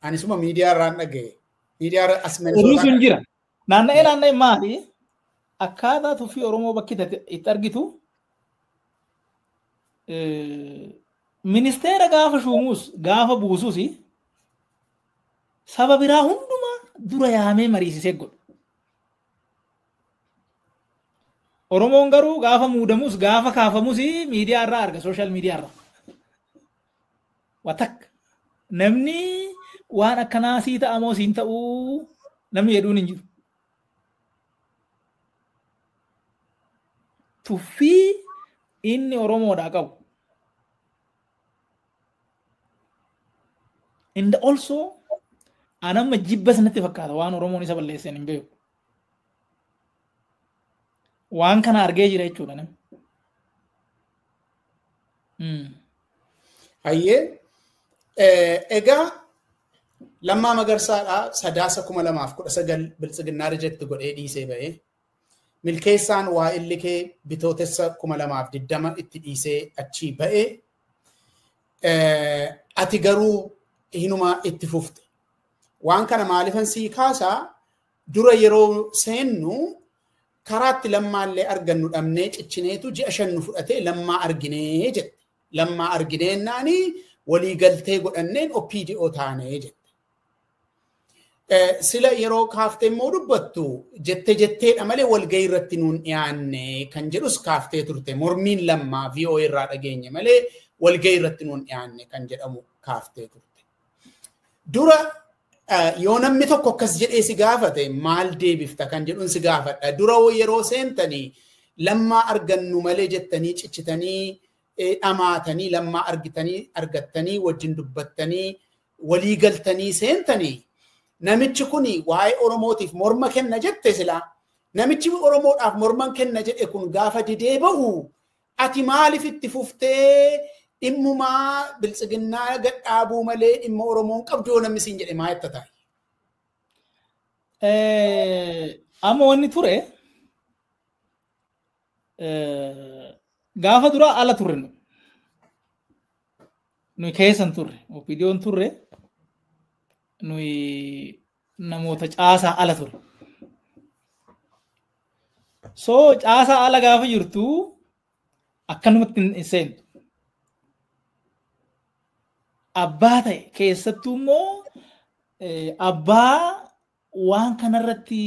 Speaker 1: Anisuma miidiyaa irraan dhagaye. Miidiyaa as
Speaker 2: Oduu sun jira. Naanna'ee naanna'ee maali? Akkaataa tuffii Oromoo bakki itti argitu ministeera gaafa shuumuus gaafa buusuus saba biraa hundumaa dura yaamee mariisisee godha. Oromoon garuu gaafa muudamus gaafa kaafamus miidiyaa irraa arga sooshaal miidiyaa irraa. Watak namni waan akkanaa sii ta'a moo siin ta'uu namni jedhuun hin jiru. Tuffii inni Oromoodhaa qabu. And also anamma jibba sanatti fakkaata waan Oromoon isa balleessan hin beeku. Waan kana argee jira jechuudha namni.
Speaker 1: Hayyee egaa Lammaa Magarsaadhaa sadaasa 2019 biltsiginnaa rijetti godhee dhiisee ba'ee milkeessaan waa illikee bitootessa 2020 itti dhiisee achii ba'ee ati garuu hinuma itti fufte. Waan kana maalifan sii kaasaa dura yeroo seennu karaatti lammaallee argannu dhabnee ciccineetu ji'a 5 nu fudhatee lammaa arginee jette. Lammaa argineennaani walii galtee godhanneen OPDO taanee jette. Sila yeroo kaaftee immoo dubbattu jette jetteedha malee walgahii irratti nuun dhiyaanne kan jedhus kaaftee turte. Mormiin Lammaa VOA irraa dhageenye malee walgahii irratti nuun dhiyaanne kan jedhamu kaaftee turte. Dura yoo namni tokko akkas jedhee si gaafate maal deebifta kan jedhuun si gaafadha. Dura yeroo seentanii Lammaa argannu malee jettanii cichitanii dhamaatanii Lammaa argitanii argattanii wajjin dubbattanii walii galtanii seentanii namichi kuni waa'ee Oromootiif morma kenna jette silaa namichi Oromoodhaaf morma kenna jedhe kun gaafa didee ba'u ati maaliif itti fuftee dhimmumaa biltsiginnaa gadhaabuu malee dhimma Oromoon qabdu yoo namni siin jedhe maa jetta taa'e?
Speaker 2: Amma wanni ture gaafa dura ala turre nuyi keessan turre OPDO'n turre nuyi namoota caasaa ala ture. So caasaa ala gaafa jirtu akkanumatti hin seentu. Abbaa ta'e keessattuu immoo abbaa waan kanarratti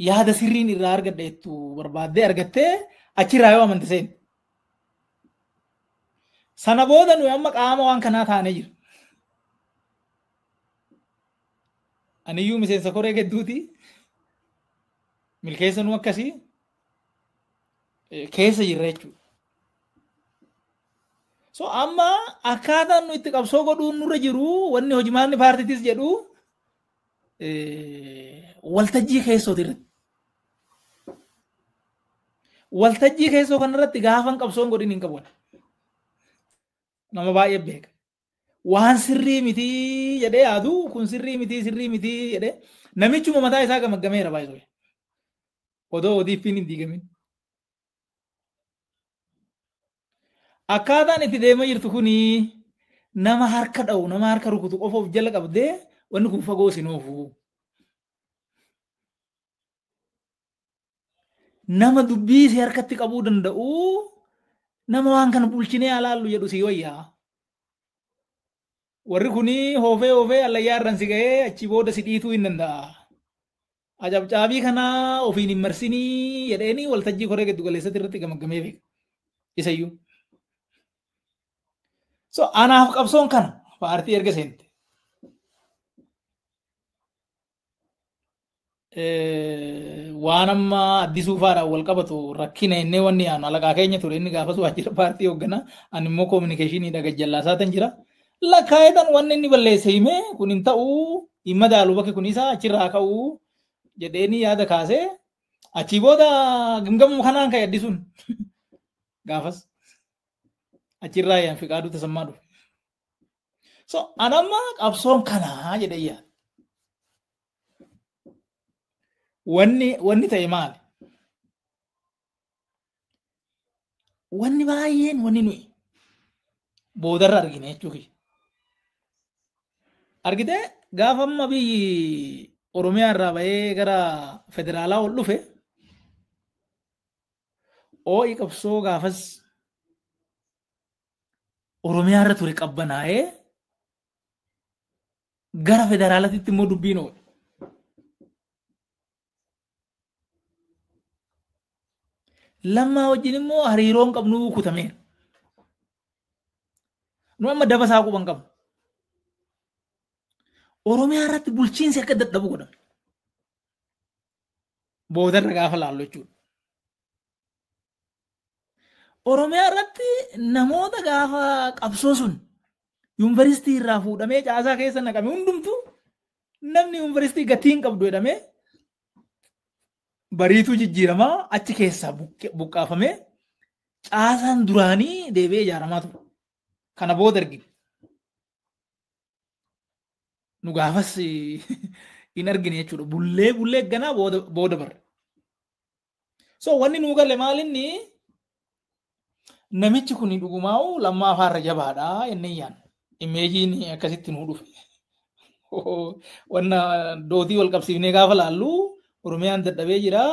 Speaker 2: yaada sirriin irraa argadha jettu barbaaddee argattee achirraa yoo amante seentu. Sana booda nuyi amma qaama waan kanaa taanee jira. Aniyyuu miseensa koree gidduuti. Milkeessa nu akkasii keessa jirra jechuudha. So amma akkaataan nu itti qabsoo godhuun nurra jiru wanni hojimaanni paartiitis jedhu waltajjii keessooti irratti. Waltajjii keessoo kanarratti gaafan qabsoon godhin hin qabu. Nama baay'ee beeka. Waan sirrii mitii jedhee yaadu kun sirrii mitii jedhee namichuma mataa isaa gamaggameera baay'ee. Odoo ODP'n hin diigamin. Akkaataan itti deemaa jirtu kuni nama harka dha'u nama harka rukutu qofa of jala qabdee wanni kun fagoo isin oofu. Nama dubbii si harkatti qabuu danda'u nama waan kana bulchinee alaallu jedhu si wayyaa. Warri kuni hoofee hoofee allayyaa irraan si ga'ee achi booda si dhiituu hin danda'a. Ajabcaabii kana ofiin hin marsinii jedheeni waltajjii koree giddu galeessatti irratti gamaggamee beeka. Isayyuu. So anaaf qabsoon kana paartii erga seente. Waan amma Addisuu faadhaan wal qabatu rakkina innee wanni yaanu alaqaa keenya ture inni gaafas waajjira paartii hoogganaa ani immoo koominikeeshiniidha gajjallaasaa tan jira. Lakkaa'eetan wanni inni balleesse himee kun hin ta'uu hin madaalu bakki kun isaa achirraa ka'uu jedheeni yaada kaasee achii booda gimgamuma kanaan ka'e Addisuun gaafas achirraa yaan Fiqaaduu Tasammaa dhufe. So anamma qabsoon kanaa jedhee yaada. Wanni ta'e maali? Wanni baay'een wanni nuyi boodarra argine jechuudha. Argitee gaafa amma biyyi Oromiyaa irraa bahee gara federaalaa ol dhufe oo'i qabsoo gaafas Oromiyaa irra ture qabbanaa'ee gara federaalaatitti immoo dubbiin oole. Lammaa wajjin immoo hariiroon qabnu kutameera. Nu amma daba isaa quban qabnu. Oromiyaa irratti bulchiinsi akka dadhabu godhame. Boodarra gaafa laallu jechuudha. Oromiyaa irratti namoota gaafa qabsoo sun yuunivarsiitii irraa fuudhamee caasaa keessa naqame hundumtuu namni yuunivarsiitii gatii hin qabdu jedhamee bariituu jijjiiramaa achi keessaa buqqaafamee caasaan duraanii deebi'ee ijaaramaa ture. Kana booda argine. Nu gaafas hin argine jechuudha. Bullee bullee ganaa booda barre. So wanni nuu galle maalinni namichi kun dhugumaa'u Lammaa afaarra jabaadha jennee yaadna. Imeejiin akkasitti nuu dhufe. Wanna dootii wal qabsiifnee gaafa laallu Oromiyaan dadhabee jira.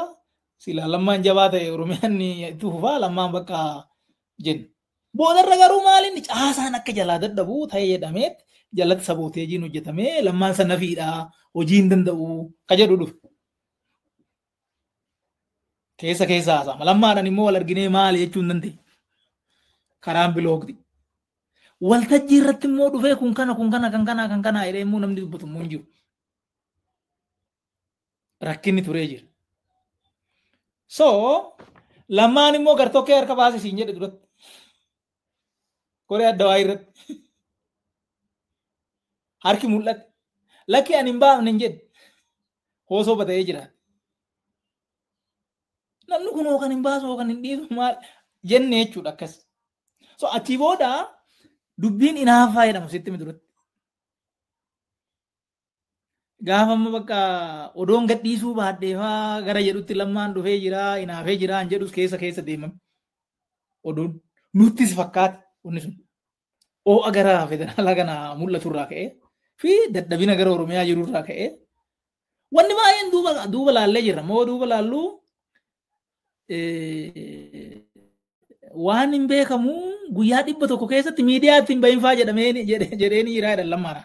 Speaker 2: Silaa Lammaan jabaa ta'e Oromiyaan itti fufaa Lammaan bakka jenna. Boodarra garuu maalinni caasaan akka jalaa dadhabu ta'e jedhameet jalatti sabooteejiin hojjetamee Lammaan sana fiidhaa hojii hin danda'u ka jedhu dhufe. Keessa keessa haasa'ama. Lammaadhaan immoo wal arginee maali jechuu hin dandeenye. Karaan biloogdi. Waltajjii irratti immoo dhufee kun kana kun kana kan kana kan kana jedhee immoo namni dubbatu immoo hin jiru. Rakkinni turee jira. So Lammaan immoo gartokkee harka baase siin jedhe duratti. Koree adda waayii irratti. Harki mul'ate. Lakki ani hin baafne hin jedhe. Hoosoo bata'ee jira. Namni kun hoo kan hin baasu hoo kan hin dhiisu maal jenne jechuudha akkas. So achii booda dubbiin inaaffaa jedhamu sitti mi duratti. Gaafa amma bakka odoon gadhiisuu baadhee faa gara jedhutti Lammaan dhufee jira inaafee jira hin jedhus keessa keessa deemame. Odoon nuttis fakkaata wanni sun. Oo'a gara federaalaa kana mul'atu irraa ka'ee fi dadhabina gara Oromiyaa jiru irraa ka'ee wanni baay'een duuba laallee jirra. Moo duuba laalluu waan hin beekamu guyyaa 100 keessatti miidiyaatti hin bahin faa jedhee ni jira jedhan Lammaadha.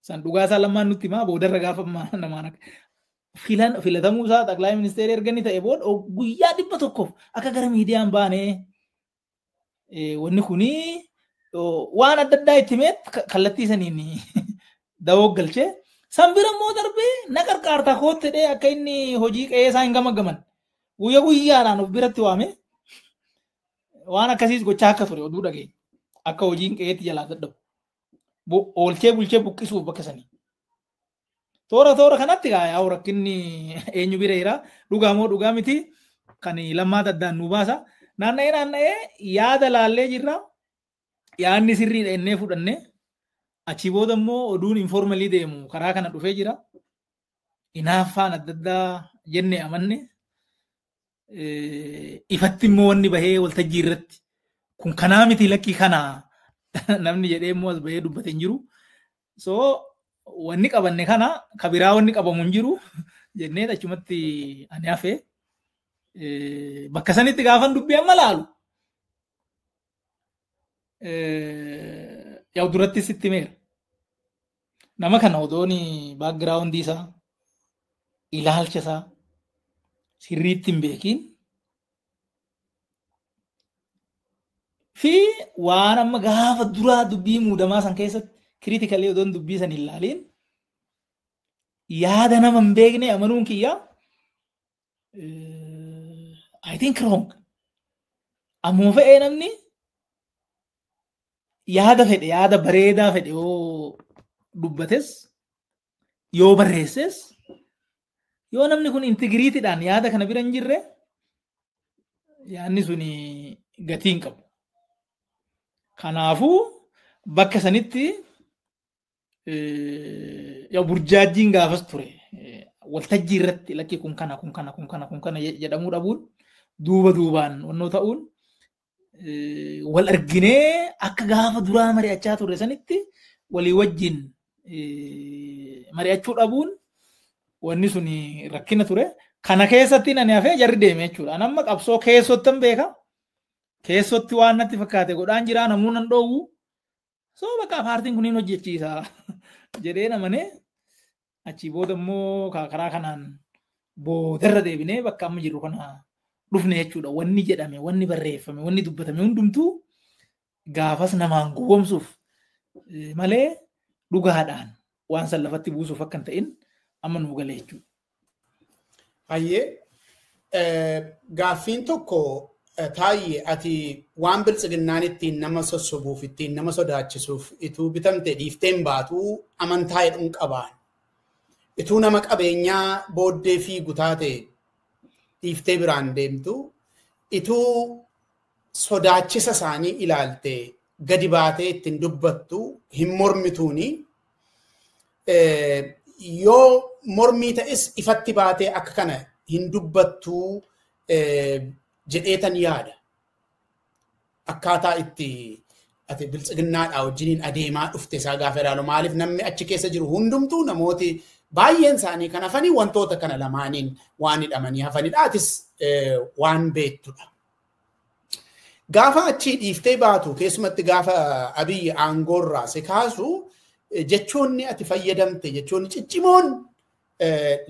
Speaker 2: San dhugaa isaa Lammaan nutti himaa boodarra gaafa namaan akka filatamuu isaa xaqlaa ministeera erga inni ta'e booda guyyaa 100 akka gara miidiyaan baanee wanni kuni waan adda addaa itti himeet kallattii saniin dawoo galchee san bira immoo darbee na qarqaartaa kootti jedhee akka inni hojii qe'ee isaa hin gamaggaman guyyaa guyyaadhaan of biratti waame waan akkasiis gochaa akka ture oduu dhageenya akka hojiin qe'eetti jalaa dadhabu. Oolchee bulchee buqqisuuf bakka sanii. Toora toora kanatti yaa'u rakkinni eenyu bira jira dhugaa moo dhugaa miti kan Lammaa addaan nu baasa. Naanna'ee naanna'ee yaada laallee jirra. Yaadni sirriidha innee fudhanne achii booda immoo oduun informalii deemu karaa kana dhufee jira. Inaaffaan adda addaa jenne amanne. Ifatti immoo wanni bahee waltajjii irratti kun kanaa miti lakkii kanaa namni jedhee immoo as bahee dubbate hin jiru. So wanni qabanne kana kabiraa wanni qabamu hin jiru jennee achumatti ani hafee bakka sanitti gaafan dubbii amma laalu. Yaa'u duratti sitti himeera. Nama kana odoon baakgiraawundii isaa ilaalcha isaa sirriitti hin beekiin fi waan amma gaafa duraa dubbii muudamaa san keessatti kiriitikalii odoon dubbii san hin laaliin yaada nama hin beekne amanuun kiyya I think wrong. Ammoo fe'ee namni yaada fedhe yaada bareedaa fedhe yoo dubbates yoo barreesses yoo namni kun intigiriitiidhaan yaada kana bira hin jirre yaadni suni gatii hin qabu. Kanaafuu bakka sanitti burjaajjiin gaafas ture waltajjii irratti lakki kun kana kun kana kun kana kun kana jedhamuu dhabuun duuba duubaan wannoo ta'uun wal arginee akka gaafa duraa mari'achaa turre sanitti walii wajjin mari'achuu dhabuun wanni sun rakkina ture. Kana keessatti ani hafee jarri deeme jechuudha. Ani amma qabsoo keessottan beeka. Keessotti waan natti fakkaate godhaan jira namuu nan dhoowwu. So bakka paartiin kun hin hojjechiisa jedhee namanee achii booda immoo karaa kanaan boodarra deebinee bakka amma jirru kana dhufne jechuudha. Wanni jedhame, wanni barreeffame, wanni dubbatame hundumtuu gaafas namaan gowwoomsuuf malee dhugaadhaan waan san lafatti buusuuf akka hin ta'in amma nuu galee jechuudha.
Speaker 1: Hayyee gaaffiin tokko Taayyee ati waan biltsiginnaan ittiin nama sossobuuf ittiin nama sodaachisuuf ituu bitamte dhiifteen baatu amantaa jedhuun qabaan. Ituu nama qabeenyaa booddee fiigu taate dhiiftee biraan deemtu ituu sodaachisa isaanii ilaalte gadi baatee ittiin dubbattu hin mormituuni. Yoo mormii ta'es ifatti baatee akka kana hin dubbattu jedheetan yaada. Akkaataa itti ati biltsiginnaadhaa wajjiniin adeemaa dhufte isaa gaafa ilaalu maaliif namni achi keessa jiru hundumtuu namooti baay'een isaanii kan hafanii wantoota kana lamaaniin waan hidhamanii hafanidha. Atis waan beektudha. Gaafa achii dhiiftee baatu keessumatti gaafa Abiyyi aangoorraa si kaasu jechoonni ati fayyadamte jechoonni ciccimoon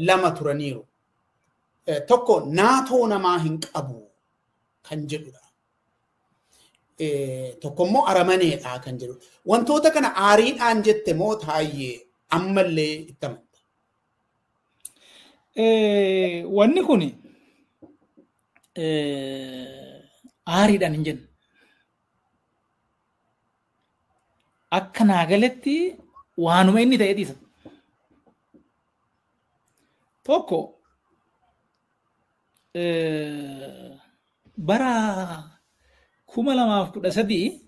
Speaker 1: lama turaniiru. Tokko naatoo namaa hin qabu kan jedhudha. Tokko immoo aramaneedha kan jedhudha. Wantoota kana aariidhaan jette moo Taayyee ammallee itti amanta?
Speaker 2: Wanni kun aariidhaan hin jennu. Akka naa galetti waanuma inni ta'e dhiisa. Tokko bara 2013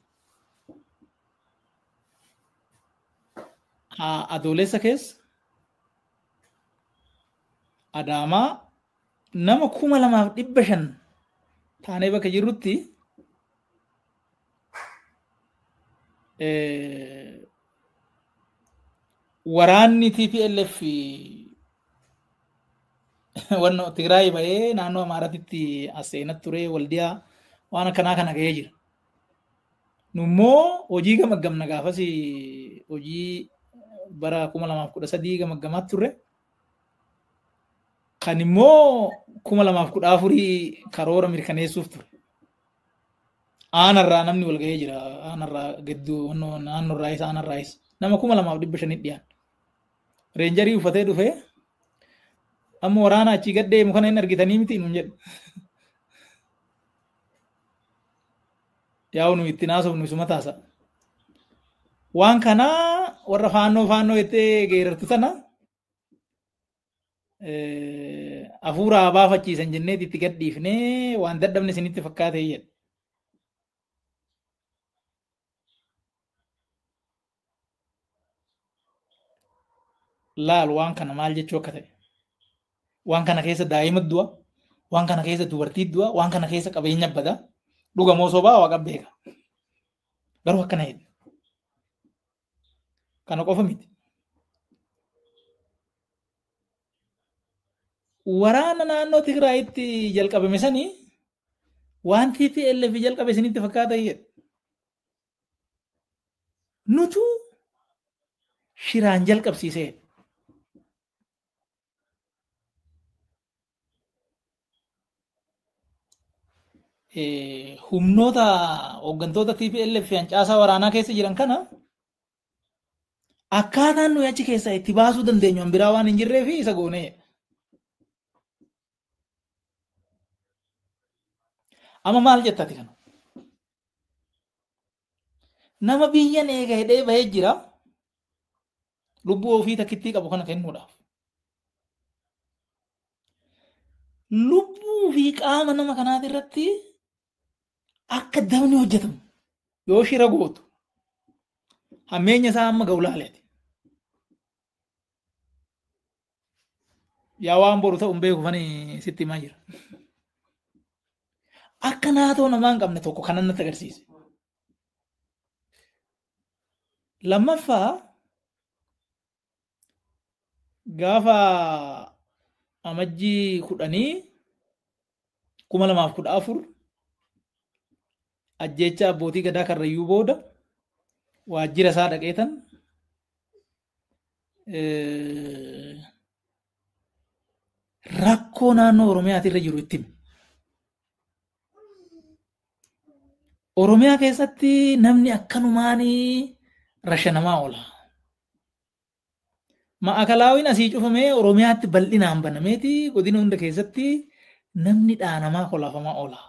Speaker 2: adoolessa keessa Adaamaa nama 2500 taanee bakka jirrutti waraanni TPLF wanno Tigraay bahee naannoo Amaaraatti as seenaa ture Waldiyaa waan akkanaa kana ga'ee jira. Nummoo hojii gamaggamna gaafas hojii bara 2013 gamaggamaa turre. Kan immoo 2014 karoora mirkaneessuuf ture. Aanarraa namni wal ga'ee jira. Aanarraa gidduu naannoorraa isa aanarraa isa. Nama 2500 dhiyaan. Reenjarii uffatee dhufee amma waraana achii gad deemu kana hin argitanii miti nuun jedhu. Yaa'u nu ittiin haasofnu isuma taasa. Waan kanaa warra faannoo faannoo jettee geerartu sana hafuura baafachiisan jennee itti gad dhiifnee waan dadhabne isinitti fakkaate jedhe. Laal waan kana maal jechuu akka ta'e. Waan kana keessa daa'ima du'a, waan kana keessa dubartii du'a, waan kana keessa qabeenya bada. Dhugamoo sobaa waaqa beeka. Garuu akkana jedhe. Kana qofa miti. Waraana naannoo Tigraayitti jalqabame sanii waan TPLF jalqabe isinitti fakkaata jedhe. Nutu shiraan jalqabsiisee. Humnoota hooggantoota TPLF hancaasaa waraanaa keessa jiran kana akkaataan nuyi achi keessaa itti baasuu dandeenyu biraa waan hin jirree fi isa goonee. Amma maal jettati kana? Nama biyyan eega hidhee bahee jira lubbuu ofii takkittii qabu kana kennuudhaaf. Lubbuu fi qaama nama kanaati irratti akka dabni hojjetamu yoo shira gootu hammeenya isaa amma ga'u laaleeti. Yaa waan boru ta'u hin beeku fani sitti himaa jira. Akka naatoo namaa hin qabne tokko kanan natti agarsiise. Lammaffaa gaafa amajjii 10 2014 ajjeecha abbootii gadaa Karrayyuu booda waajjira isaa dhaqeetan rakkoo naannoo Oromiyaati irra jiru itti hime. Oromiyaa keessatti namni akkanumaan rashanamaa oola. Ma'akalaawiin asii cufamee Oromiyaatti bal'inaan banameeti godina hunda keessatti namni dhaanamaa kolaafamaa oola.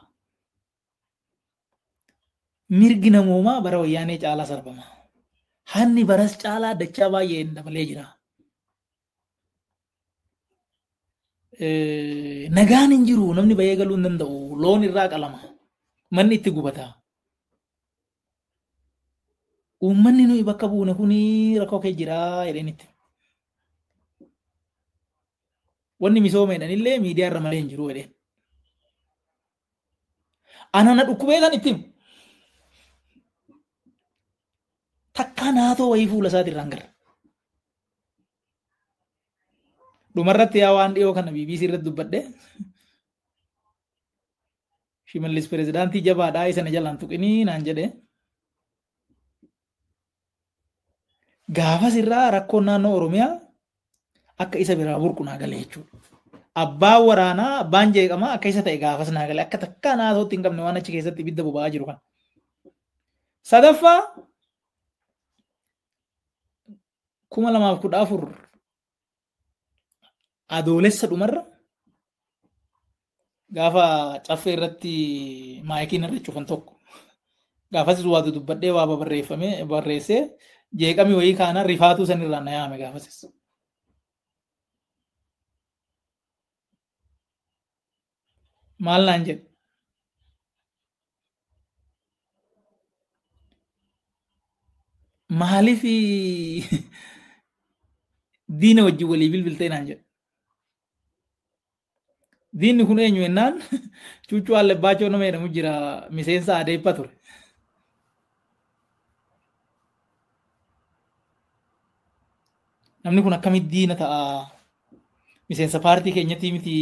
Speaker 2: Mirgi namoomaa bara wayyaanee caalaa sarbama. Hanni baras caalaa dachaa baay'een dabalee jira. Nagaan hin jiru namni bahee galuu hin danda'u. Loon irraa qalama. Manni itti gubata. Uummanni nuyi bakka buune kuni rakkoo kee jira jedheen itti. Wanni misooma jedhanillee miidiyaa irra malee hin jiru jedheen. Ana na dhukkubee kan itti himu. Takkaa naatoo wayii fuula isaati irraan gara. Dhumarratti yaa waan dhiyoo kana BBC irratti dubbadhe. Shimallis pirezidaantii jabaadhaa isa na jalaan tuqinii naan jedhe. Gaafas irraa rakkoon naannoo Oromiyaa akka isa biraa burqu naa gale jechuudha. Abbaan waraanaa abbaan jeeqamaa akka isa ta'e gaafas naa gale akka takkaa naasootti hin qabne waan achi keessatti ibidda boba'aa jiru kana. Sadaffaa 2014 adoolessa dhumarra gaafa caffee irratti maayikiin irra cufan tokko gaafasis waa dubbadhee waa barreeffame barreessee jeeqami wayii kaana rifaatuu sanirraa na yaame gaafasis. Maal naan jedhe? Maaliif diina wajjin walii bilbiltee naan jedhe? Diinni kun eenyu jennaan Cuuccuu Allebaachoo nama jedhamu jira miseensa Adeeppa ture. Namni kun akkamitti diina ta'a? Miseensa paartii keenyatti miti.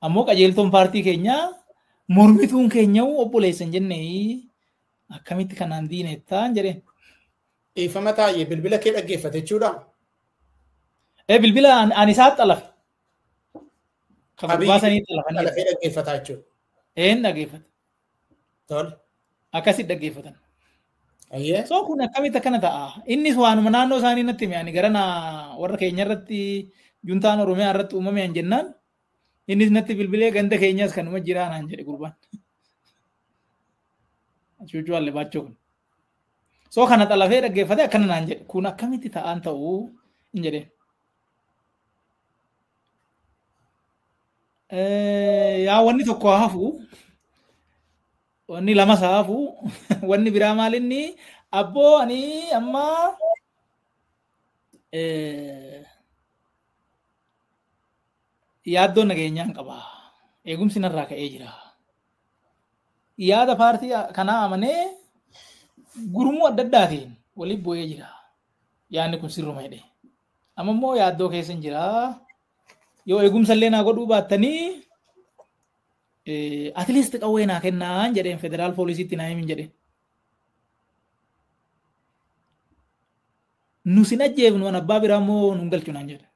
Speaker 2: Ammoo qajeeltoon paartii keenyaa mormituun keenya obboleessa hin jenne akkamitti kanaan diina jettaan jedheen.
Speaker 1: Dhiifama taa'ee bilbila kee dhaggeeffate jechuudha.
Speaker 2: Bilbila ani isaa xalafe. Kan gubbaa sanii xalafanii.
Speaker 1: Xalafee dhaggeeffataa jechuudha.
Speaker 2: Een dhaggeeffata.
Speaker 1: Tole.
Speaker 2: Akkasitti dhaggeeffatan.
Speaker 1: Ayyee.
Speaker 2: So kun akkamitti akkana ta'a? Innis waanuma naannoo isaanii natti hime ani gara warra keenya irratti juntaan Oromiyaa irratti uumame an jennaan innis natti bilbilee ganda keenyas kanuma jiraa naan jedhe gurbaan. Cuucuu Allebaachoo kun. So kana xalafee dhaggeeffate akkana naan jedhe kun akkamitti ta'aan ta'uu hin jedheen. Yaa wanni tokko hafu wanni lamas hafu wanni biraa maal inni abboo ani amma yaaddoo nageenyaan qaba. Eegumsi narraa ka'ee jira. Yaada paartii kanaa amanee gurmuu adda addaatiin waliin bu'ee jira. Yaadni kun sirruma jedhe. Amma immoo yaaddoo keessa hin jira. Yoo eegumsa illee naa godhuu baattanii at least qawwee naa kennaan jedheen federaal poolisiitti naa himin jedheen. Nu sin ajjeefnu an abbaa biraa immoo nun galchu naan jedhe.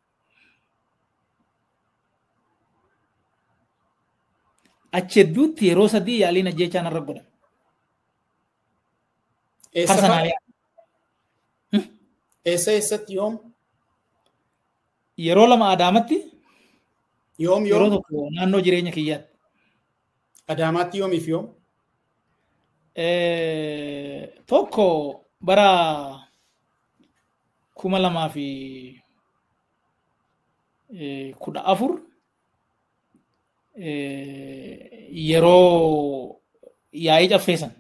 Speaker 2: Achi hedduutti yeroo sadii yaaliin ajjeechaa narra godhame.
Speaker 1: Eessa eessatti yoom?
Speaker 2: Yeroo lama Adaamatti.
Speaker 1: Yoom yoom?
Speaker 2: Yeroo tokko naannoo jireenya kiyyaatti.
Speaker 1: Adaamaatti yoomiif yoom?
Speaker 2: Tokko bara 2014 yeroo yaa'ii caffee san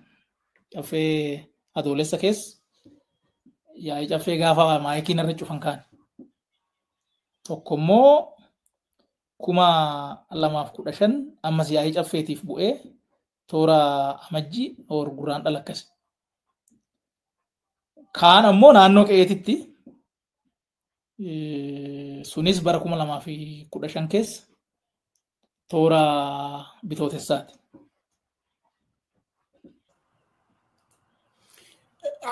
Speaker 2: caffee adoolessa keessa yaa'ii caffee gaafa maayikiin irra cufan kaan. Tokko immoo 2015 ammas yaa'ii caffeetiif bu'ee toora amajjii or gurraan dhala akkasi. Kaan ammoo naannoo qe'eetitti sunis bara 2015 keessa toora bitootessaati.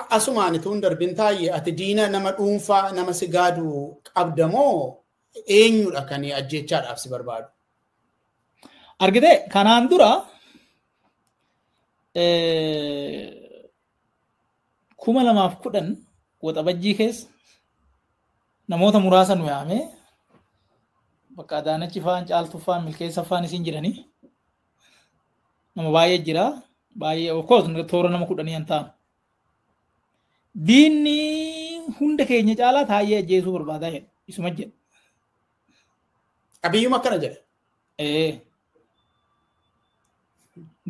Speaker 1: Asumaan ituun darbin taa'ee ati diina nama dhuunfaa nama si gaadu qabda moo eenyudha kan ajjeechaadhaaf si barbaadu?
Speaker 2: Argite kanaan dura 2010 waxabajjii keessa namoota muraasa nu yaamee bakka Adaanachi fa'aan Caaltuu fa'aan Milkeessa fa'aan isin jiranii nama baay'ee jira baay'ee of course toora nama 10 hin ta'an. Diinni hunda keenya caalaa taa'ee ajjeesuu barbaadaa jedhe isuma jedhe.
Speaker 1: Abiyyuma akkana jedhe.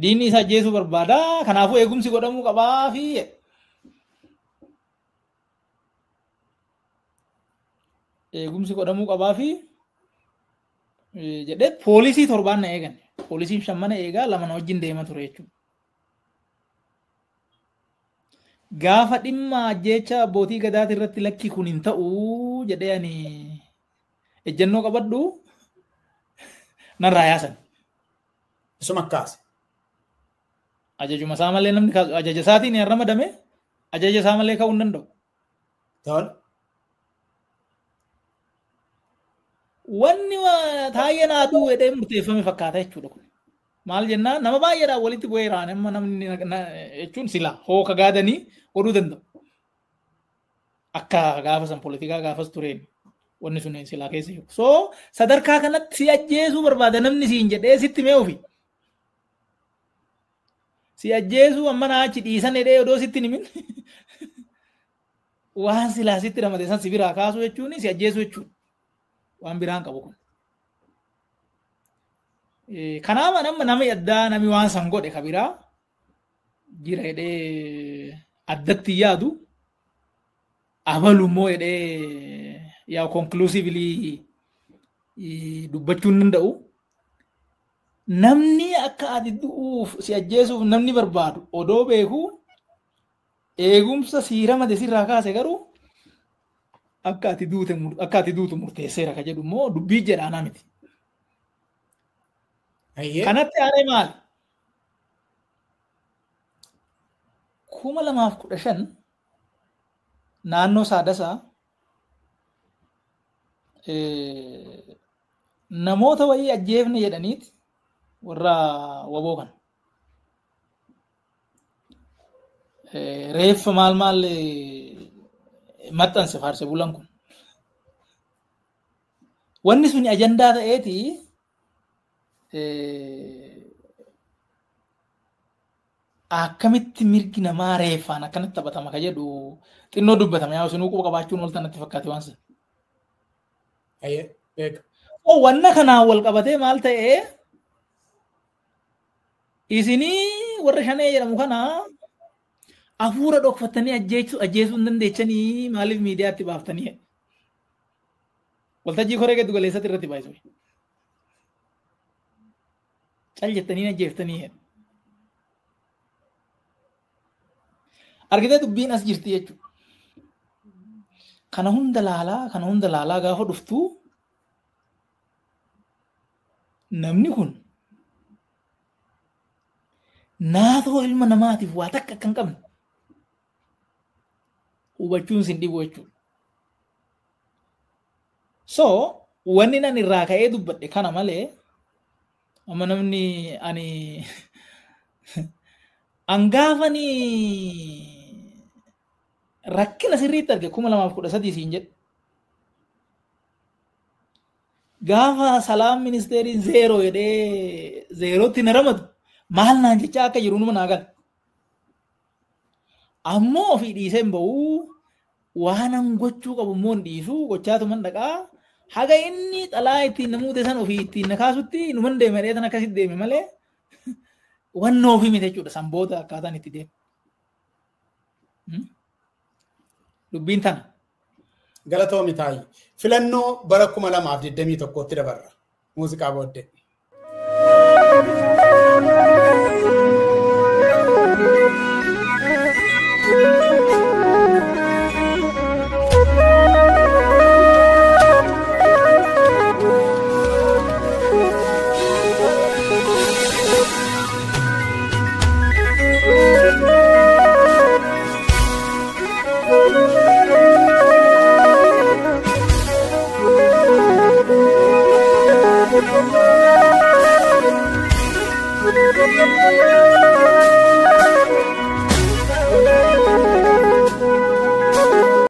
Speaker 2: Diinni isa ajjeesuu barbaadaa kanaafuu eegumsi godhamuu qabaa fi eegumsi godhamuu qabaa fi jedhee poolisii 7 na eegan. Poolisiin 5 mana eegaa 2 na wajjin deema ture jechuudha. Gaafa dhimma ajjeecha abbootii gadaati irratti lakki kun hin ta'u jedhee ani ejjennoo qabadhu narraa yaasan.
Speaker 1: Isuma akkaase.
Speaker 2: Ajajuma isaa malee namni kaasu ajaja isaatiin hin ramadame ajaja isaa malee ka'uu hin danda'u.
Speaker 1: Tol.
Speaker 2: Wanni Taayyeen aduu jedhee murteeffame fakkaata jechuudha kun. Maal jennaan nama baay'eedhaan walitti bu'eeraan amma namni jechuun sila hooka gaadanii godhuu danda'u. Akka gaafa san poolitikaa gaafas tureen wanni sun silaa keessa jiru. So sadarkaa kanatti si ajjeesuu barbaada namni siin jedhee sitti mee ofi. Si ajjeesuu amma naa achi dhiisan jedhee odoo sitti himin. Waan silaa sitti ramade san si biraa kaasuu jechuun si ajjeesuu jechuudha. Waan biraan qabu kun. Kanaaf nama namni addaa namni waan san godhe ka biraa jira jedhee addatti yaadu abalu immoo jedhee yaa conclusively dubbachuu hin danda'u. Namni akka ati du'uuf si ajjeesuuf namni barbaadu odoo beeku eegumsa si ramade sirraa kaase garuu akka ati duute akka ati duutu murteesseera ka jedhu immoo dubbii jedhaanaa miti. Kanatti aanee maali? 2015 naannoo Saadasaa namoota wayii ajjeefne jedhaniiti warra waboo kana. Reeffa maal maal maxxanse faarse bulan kun. Wanni suni ajandaa ta'eeti akkamitti mirgi namaa reeffaan akkanatti taphatama ka jedhu xinnoo dubbatama yaa isinuu quba qabaachuun wal tanatti fakkaate waan sana. Wanna kanaan wal qabatee maal ta'ee isinii warra shanee jedhamu kana hafuura dhokfattanii ajjeesuu hin dandeechanii maaliif miidiyaatti baaftanii? Waltajjii koree giddu galeessatti irratti baay'isu. Cal jettanii ajjeeftanii. Argitee dubbiin as jirti jechuudha. Kana hunda laalaa gaafa dhuftu namni kun naatoo ilma namaatiif waa takka akka hin qabne hubachuun sin dhibu jechuudha. So wanni nan irraa ka'ee dubbadhe kana malee amma namni ani angaafanii rakkina sirriitti arge 2013 siin jedhe. Gaafa salaam ministeeriin zeeroo jedhee zeerootti na ramadu maal naan jechaa akka jiru numa naa gala. Ammoo ofii dhiisee hin ba'uu waan an gochuu qabu immoo hin dhiisu gochaatuman dhaqaa haga inni xalaa ittiin namoota san ofii ittiin na kaasutti numan deeme dheetan akkasitti deeme malee wannoo ofii miti jechuudha sanboota akkaataan itti deeme. Dubbiin tana.
Speaker 1: Galatoomi Taayi. Filannoo bara 2021tti dabarra. Muuziqaa booddee.